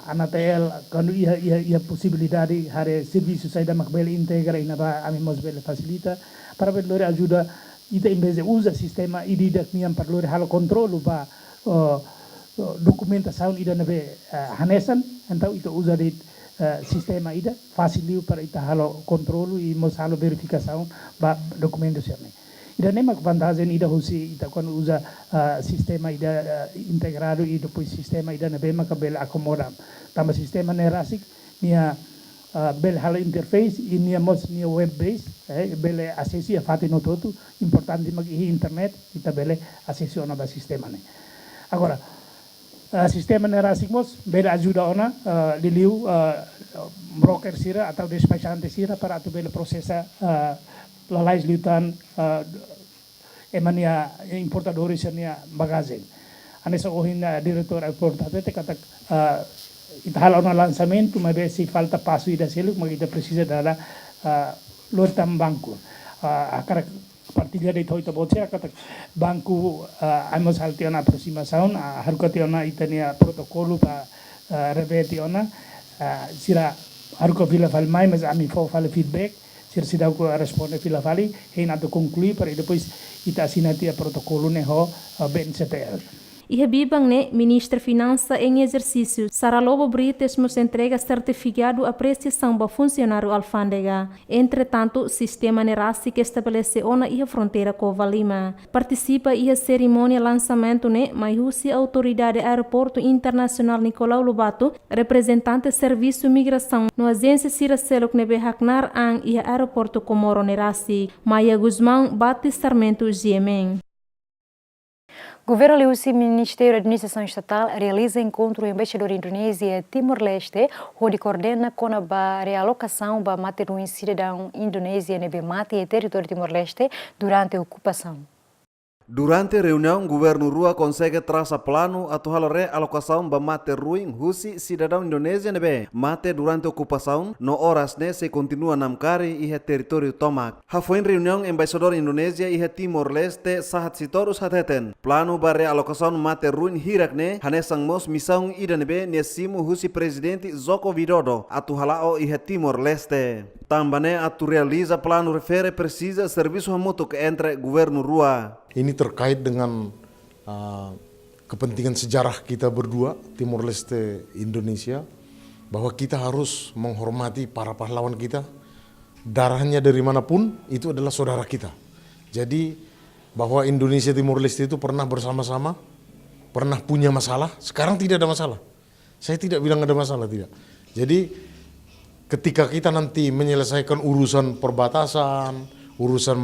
ANATL, kuandu iha, iha, iha posibilidade haree servisu saida mak bele integra iha ne'ebá, ami mós bele fasilita, para bele lori ajuda ita, em vez de uza sistema ida-idak nian para lori halo kontrolu ba, oh, oh, dokumentasaun ida ne'ebé, eh, hanesan, entaun ita uza de'it, eh, sistema ida, fasil liu para ita halo kontrolu i mós halo verifikasaun ba dokumentu sira-ne'e. Ida-ne'e mak vantajen ida husi ita kuandu uza, eh, sistema ida, eh, integradu i depois sistema ida ne'ebé maka bele akomoda. Tanba sistema ne'e rasik, nia, ah, bele halo interface, i nia mós nia web base, eh, bele asesu iha fatin hotu-hotu, importante mak iha internet, ita bele asesu ona ba sistema ne'e. Agora, ah, sistema ne'e rasik mós bele ajuda ona, ah, liuliu, ah, broker sira atau despachante sira para atu bele prosesa, ah, lalais liután, ah, ema nia importadores sira-nia bagajen. Hanesan ohin, ah, diretór aeroportu hatete katak, ah, ita hala'o ona lansamentu, maibé sei falta pasu ida seluk, mak ita presiza dada, ah, lori tan banku. Ah, hakarak partilla de'it ho ita-boot sira katak banku, ah, ami mós halo tiha ona aprosimasaun, ah, haruka tiha ona ita-nia protokolu ba, ah, revee tiha ona, ah, sira haruka fila fali mai, mas ami fó fali feedback, sira seidauk responde fila fali, hein atu konklui para depois ita asina tiha protokolu ne'e ho, eh, B N C T L. Iha biban ne'e, Ministra Finansa em ezersísiu, Sara Lobo Brites mós entrega sertifikadu apresiasaun ba funsionáriu alfándega. Entretantu, sistema ne'e rasik estabelese ona iha fronteira Covalima. Partisipa iha serimónia lansamentu ne'e, mai husi Autoridade Aeroportu Internasionál Nicolau Lobato, reprezentante Servisu Migrasaun no ajénsia sira seluk ne'ebé haknaar an iha Aeroportu Comoro ne'e rasik. Maia Gusmão, Bati Sarmento, G M N. Governu liuhusi Ministériu Administrasaun Estatál realiza enkontru ho embaixadór Indonézia Timor-Leste, hodi koordena kona-ba realokasaun ba mate-ruin sidadaun Indonézia ne'ebé mate iha territóriu Timor-Leste durante okupasaun. Durante reuniaun, governu rua konsege trasa planu atu halo realokasaun ba mate-ruin husi sidadaun Indonézia ne'ebé mate durante okupasaun, no oras ne'e sei kontinua namkari iha territóriu tomak. Hafoin reuniaun, Embaixadór Indonézia iha Timor-Leste, Sahat Sitorus, hateten planu ba realokasaun mate-ruin hirak ne'e hanesan mós misaun ida ne'ebé nia simu husi Prezidente Joko Widodo atu hala'o iha Timor-Leste. Tanba ne'e, atu realiza planu refere presiza servisu hamutuk entre governu rua. Ini terkait dengan, ah, kepentingan sejarah kita berdua, Timor-Leste, Indonesia, bahwa kita harus menghormati para pahlawan kita. Darahnya dari manapun, itu adalah saudara kita. Jadi, bahwa Indonesia Timor-Leste itu pernah bersama-sama, pernah punya masalah, sekarang tidak ada masalah. Saya tidak bilang ada masalah, tidak. Jadi, ketika kita nanti menyelesaikan urusan perbatasan, urusan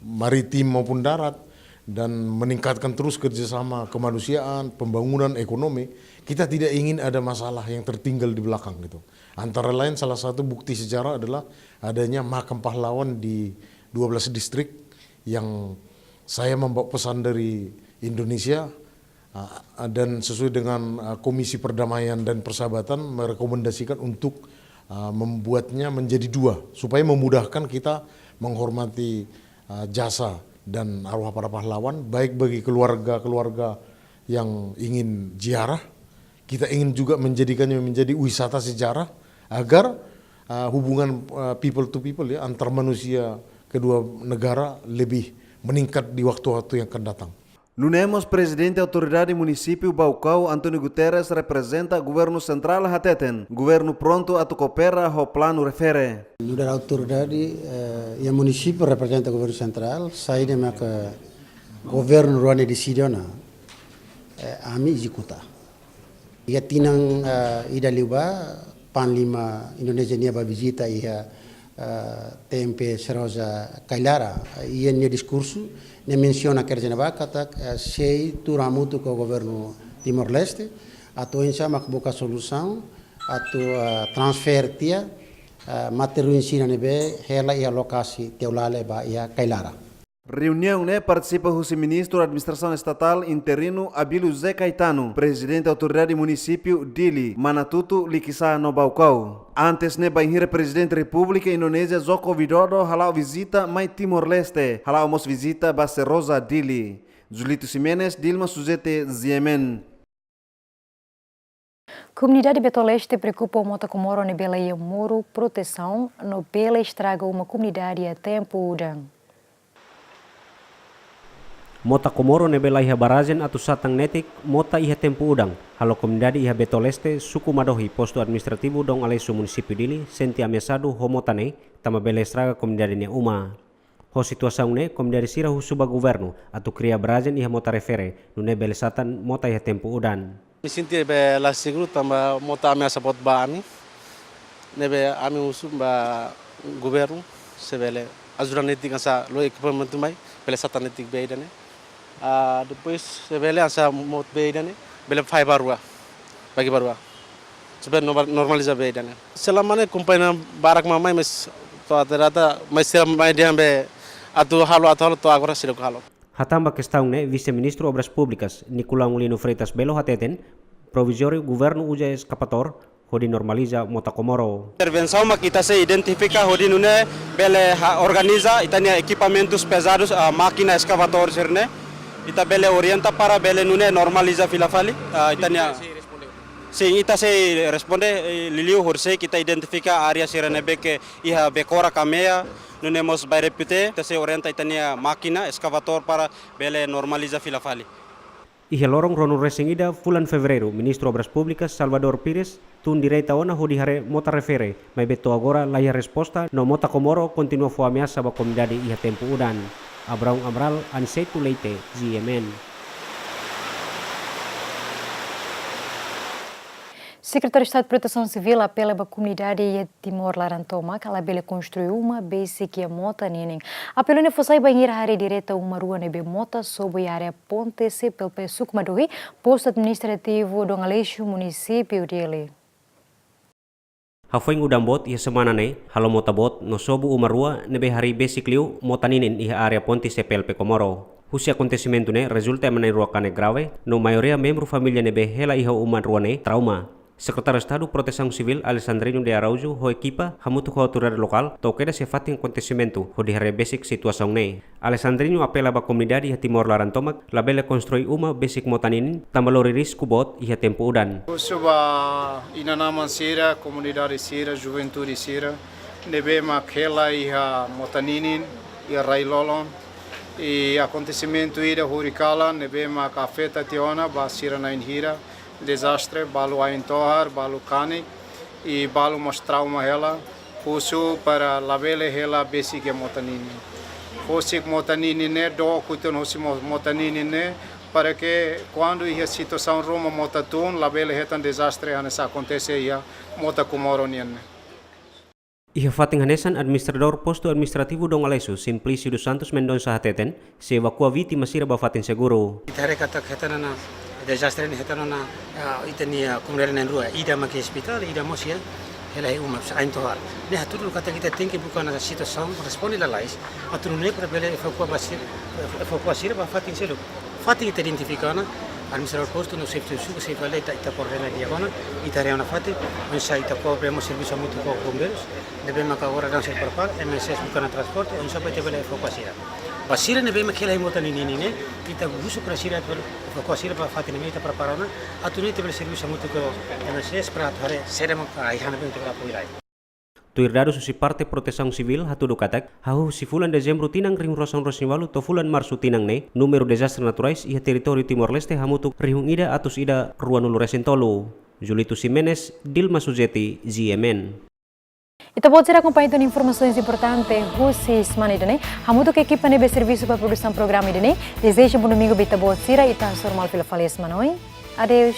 maritim maupun darat, dan meningkatkan terus kerjasama kemanusiaan, pembangunan ekonomi, kita tidak ingin ada masalah yang tertinggal di belakang gitu. Antara lain, salah satu bukti sejarah adalah adanya makam pahlawan di dua belas distrik yang saya membawa pesan dari Indonesia, ah, dan sesuai dengan, ah, Komisi Perdamaian dan Persahabatan merekomendasikan untuk, ah, membuatnya menjadi dua, supaya memudahkan kita menghormati, ah, jasa dan arwah para pahlawan, baik bagi keluarga-keluarga yang ingin ziarah, kita ingin juga menjadikannya menjadi wisata sejarah agar, ah, hubungan, ah, people to people, ya, antar manusia kedua negara lebih meningkat di waktu-waktu yang akan datang. Nune'e mós Prezidente Autoridade Munisípiu Baucau, António Guterres, reprezenta governu sentrál, hateten governu prontu atu koopera ho planu refere. Nu'udar autoridade, eh, iha munisípiu, reprezenta governu sentrál, saida maka governu rua ne'e deside ona, eh, ami ezekuta. Iha tinan, eh, ida liubá, Panglima Indonézia nian bá vizita iha, eh, T M P Seroja Kailara. Iha nia diskursu, nia mensiona kerja ne'ebá katak, eh, sei tuur hamutuk ho governu Timor-Leste atu oinsá mak buka solusaun atu, eh, transfere tiha, eh, mate-ruin sira ne'ebé hela iha lokasi Teulale ba iha Kailara. Reuniaun ne'e partisipa husi Ministru Administrasaun Estatál interinu Abílio José Caetano, Prezidente Autoridade Munisípiu Dili, Manatuto, Likisá no Baucau. Antes ne'e, bainhira Prezidente Repúblika Indonézia Joko Widodo hala'o vizita mai Timor-Leste, hala'o mós vizita ba Seroja Dili. Julito Ximenes, Dilma Suzete, G M N. Komunidade Beto Leste preokupa ho mota Komoro ne'ebé la iha muru protesaun no bele estraga uma komunidade iha tempu udan. Mota Komoro ne'ebé la iha barajen atu satan netik mota iha tempu udan, halo komunidade iha Beto Leste, suku Madohi, postu administrativu Dom Aleixo, munisípiu Dili, sente ameasadu ho mota ne'e, tanba bele estraga komunidade nia uma. Ho situasaun ne'e, komunidade sira husu ba governu atu kria barajen iha mota refere, nune'e bele satan mota iha tempu udan. Ami sente be la seguru tanba mota ameasa boot ba ami. Ne'ebé ami husu ba governu, se bele ajuda netik hanesan lori ekipamentu mai, bele satan netik bee ida-ne'e. Ah, depois, se bele hanesan mota bee ida-ne'e, bele fahe ba rua, bagi ba rua. Supaya normal-, normaliza bee ida-ne'e. Selama ne'e kompañia barak mak mai, mas to'o até data, mas sira mai dehan be atu halo, atu halo, to'o agora seidauk halo. Hatán ba kestaun ne'e, Vise-Ministru Obras Públikas, Nicolau Lino Freitas Belo, hateten provizóriu governu uza eskavatór hodi normaliza mota Komoro. Intervensaun mak ita sei identifika hodi nune'e bele ha-, organiza ita-nia ekipamentus pezadus, ah, mákina eskavatór sira-ne'e. Ita bele orienta para bele nune'e normaliza fila fali, ah, ita-nia. Sin, ita sei responde, eh, liuliu horisehik ita identifika área sira ne'ebé ke iha bekora ka meia, nune'e mós bairru Pite, ita sei orienta ita-nia mákina eskavatór para bele normaliza fila fali. Iha loron ruanulu-resin-ida fulan Fevereiru, Ministru Obras Públikas, Salvador Pires, tun direta ona hodi haree mota refere, maibé to'o agora la iha resposta, no mota Komoro kontinua fó ameasa ba komunidade iha tempu udan. Abraão Amaral, Aniceto Leite, G M N. Sekretáriu Estadu Protesaun Sivíl apela ba komunidade iha Timor laran tomak, labele konstrui uma besik iha mota ninin. Apelu ne'e fó sai bainhira haree direta uma rua ne'ebé mota sobu iha área ponte C P L P suku Madohi, postu administrativu Dom Aleixo, munisípiu Dili. Hafoin udan boot iha semana ne'e, halo mota boot no sobu uma rua ne'ebé harii besik liu mota ninin iha área ponte C P L P Komoro. Husi akontesimentu ne'e rezulta ema na'in-rua kanek grave, no maioria membru família ne'ebé hela iha uma rua ne'e trauma. Sekretáriu Estadu Protesaun Sivíl Alexandrino de Araújo ho ekipa hamutuk ho autoridade lokál to'o kedas iha fatin akontesimentu hodi haree besik situasaun ne'e. Alexandrino apela ba komunidade iha Timor laran tomak labele konstrui uma besik mota ninin, tanba lori risku boot iha tempu udan. Husu ba inan-aman sira, komunidade sira, juventude sira ne'ebé mak hela iha mota ninin, iha rai-lolon, i akontesimentu ida hori kalan ne'ebé mak afeta tiha ona ba sira na'in hira, dezastre, balu ain-tohar, balu kanek, i balu mós trauma hela, husu para labele hela besik iha mota ninin. Husik mota ninin ne'e, dook uitoan husi mo-, mota ninin ne'e, para ke kuandu iha situasaun ruma mota tun, labele hetan dezastre hanesan akontese iha mota Comoro nian ne'e. Iha fatin hanesan, Administradór Postu Administrativu Dom Aleixo, Simplício dos Santos Mendonça hateten, sei evakua vítima sira ba fatin seguru. Ita haree katak hetan ona dezastre ne'e, hetan ona, ah, ita-nia, ah, komunidade na'in-rua, ida mak iha ospitál, ida mós iha hela iha uma, ain-tohar. Ne'e hatudu katak ita tenke buka ona situasaun, responde lalais, atu nune'e para bele evakua ba sira, evakua sira ba fatin seluk. Fatin ita identifika ona, Administradór Postu no xefe suku, xefe aldeia, ita, ita koordena di'ak ona, ita haree ona fatin, oinsá ita kobre mós servisu hamutuk ho bombeirus, ne'ebé maka agora daudaun sei prepara, M S S buka ona transporte, oinsá para ita bele evakua sira. Ba sira ne'ebé mak hela iha mota ninin ne'e, ita husu para sira bele evakua sira ba fatin ne'ebé mak ita prepara ona, atu nune'e ita bele servisu hamutuk ho M S S para atu haree saida mak, ah, iha ne'ebé mak ita bele apoiu rai. Tuir dadus husi parte Protesaun Sivíl hatudu katak, hahú husi fulan Dezembru tinan rihun ruasan ruasnulu-resin-ualu to'o fulan Marsu tinan ne'e, númeru dezastre naturais iha territóriu Timor-Leste hamutuk rihun ida atus ida ruanulu resin tolu. Julito Ximenes, Dilma Suzeti, G M N. Ita-boot sira akompaña tan informasaun importante husi semana ida-ne'e. Hamutuk ho ekipa ne'ebé servisu ba produsaun programa ida-ne'e, dezeja bom domingu ba ita-boot sira, ita hasoru malu fila fali semana oin. Adeus.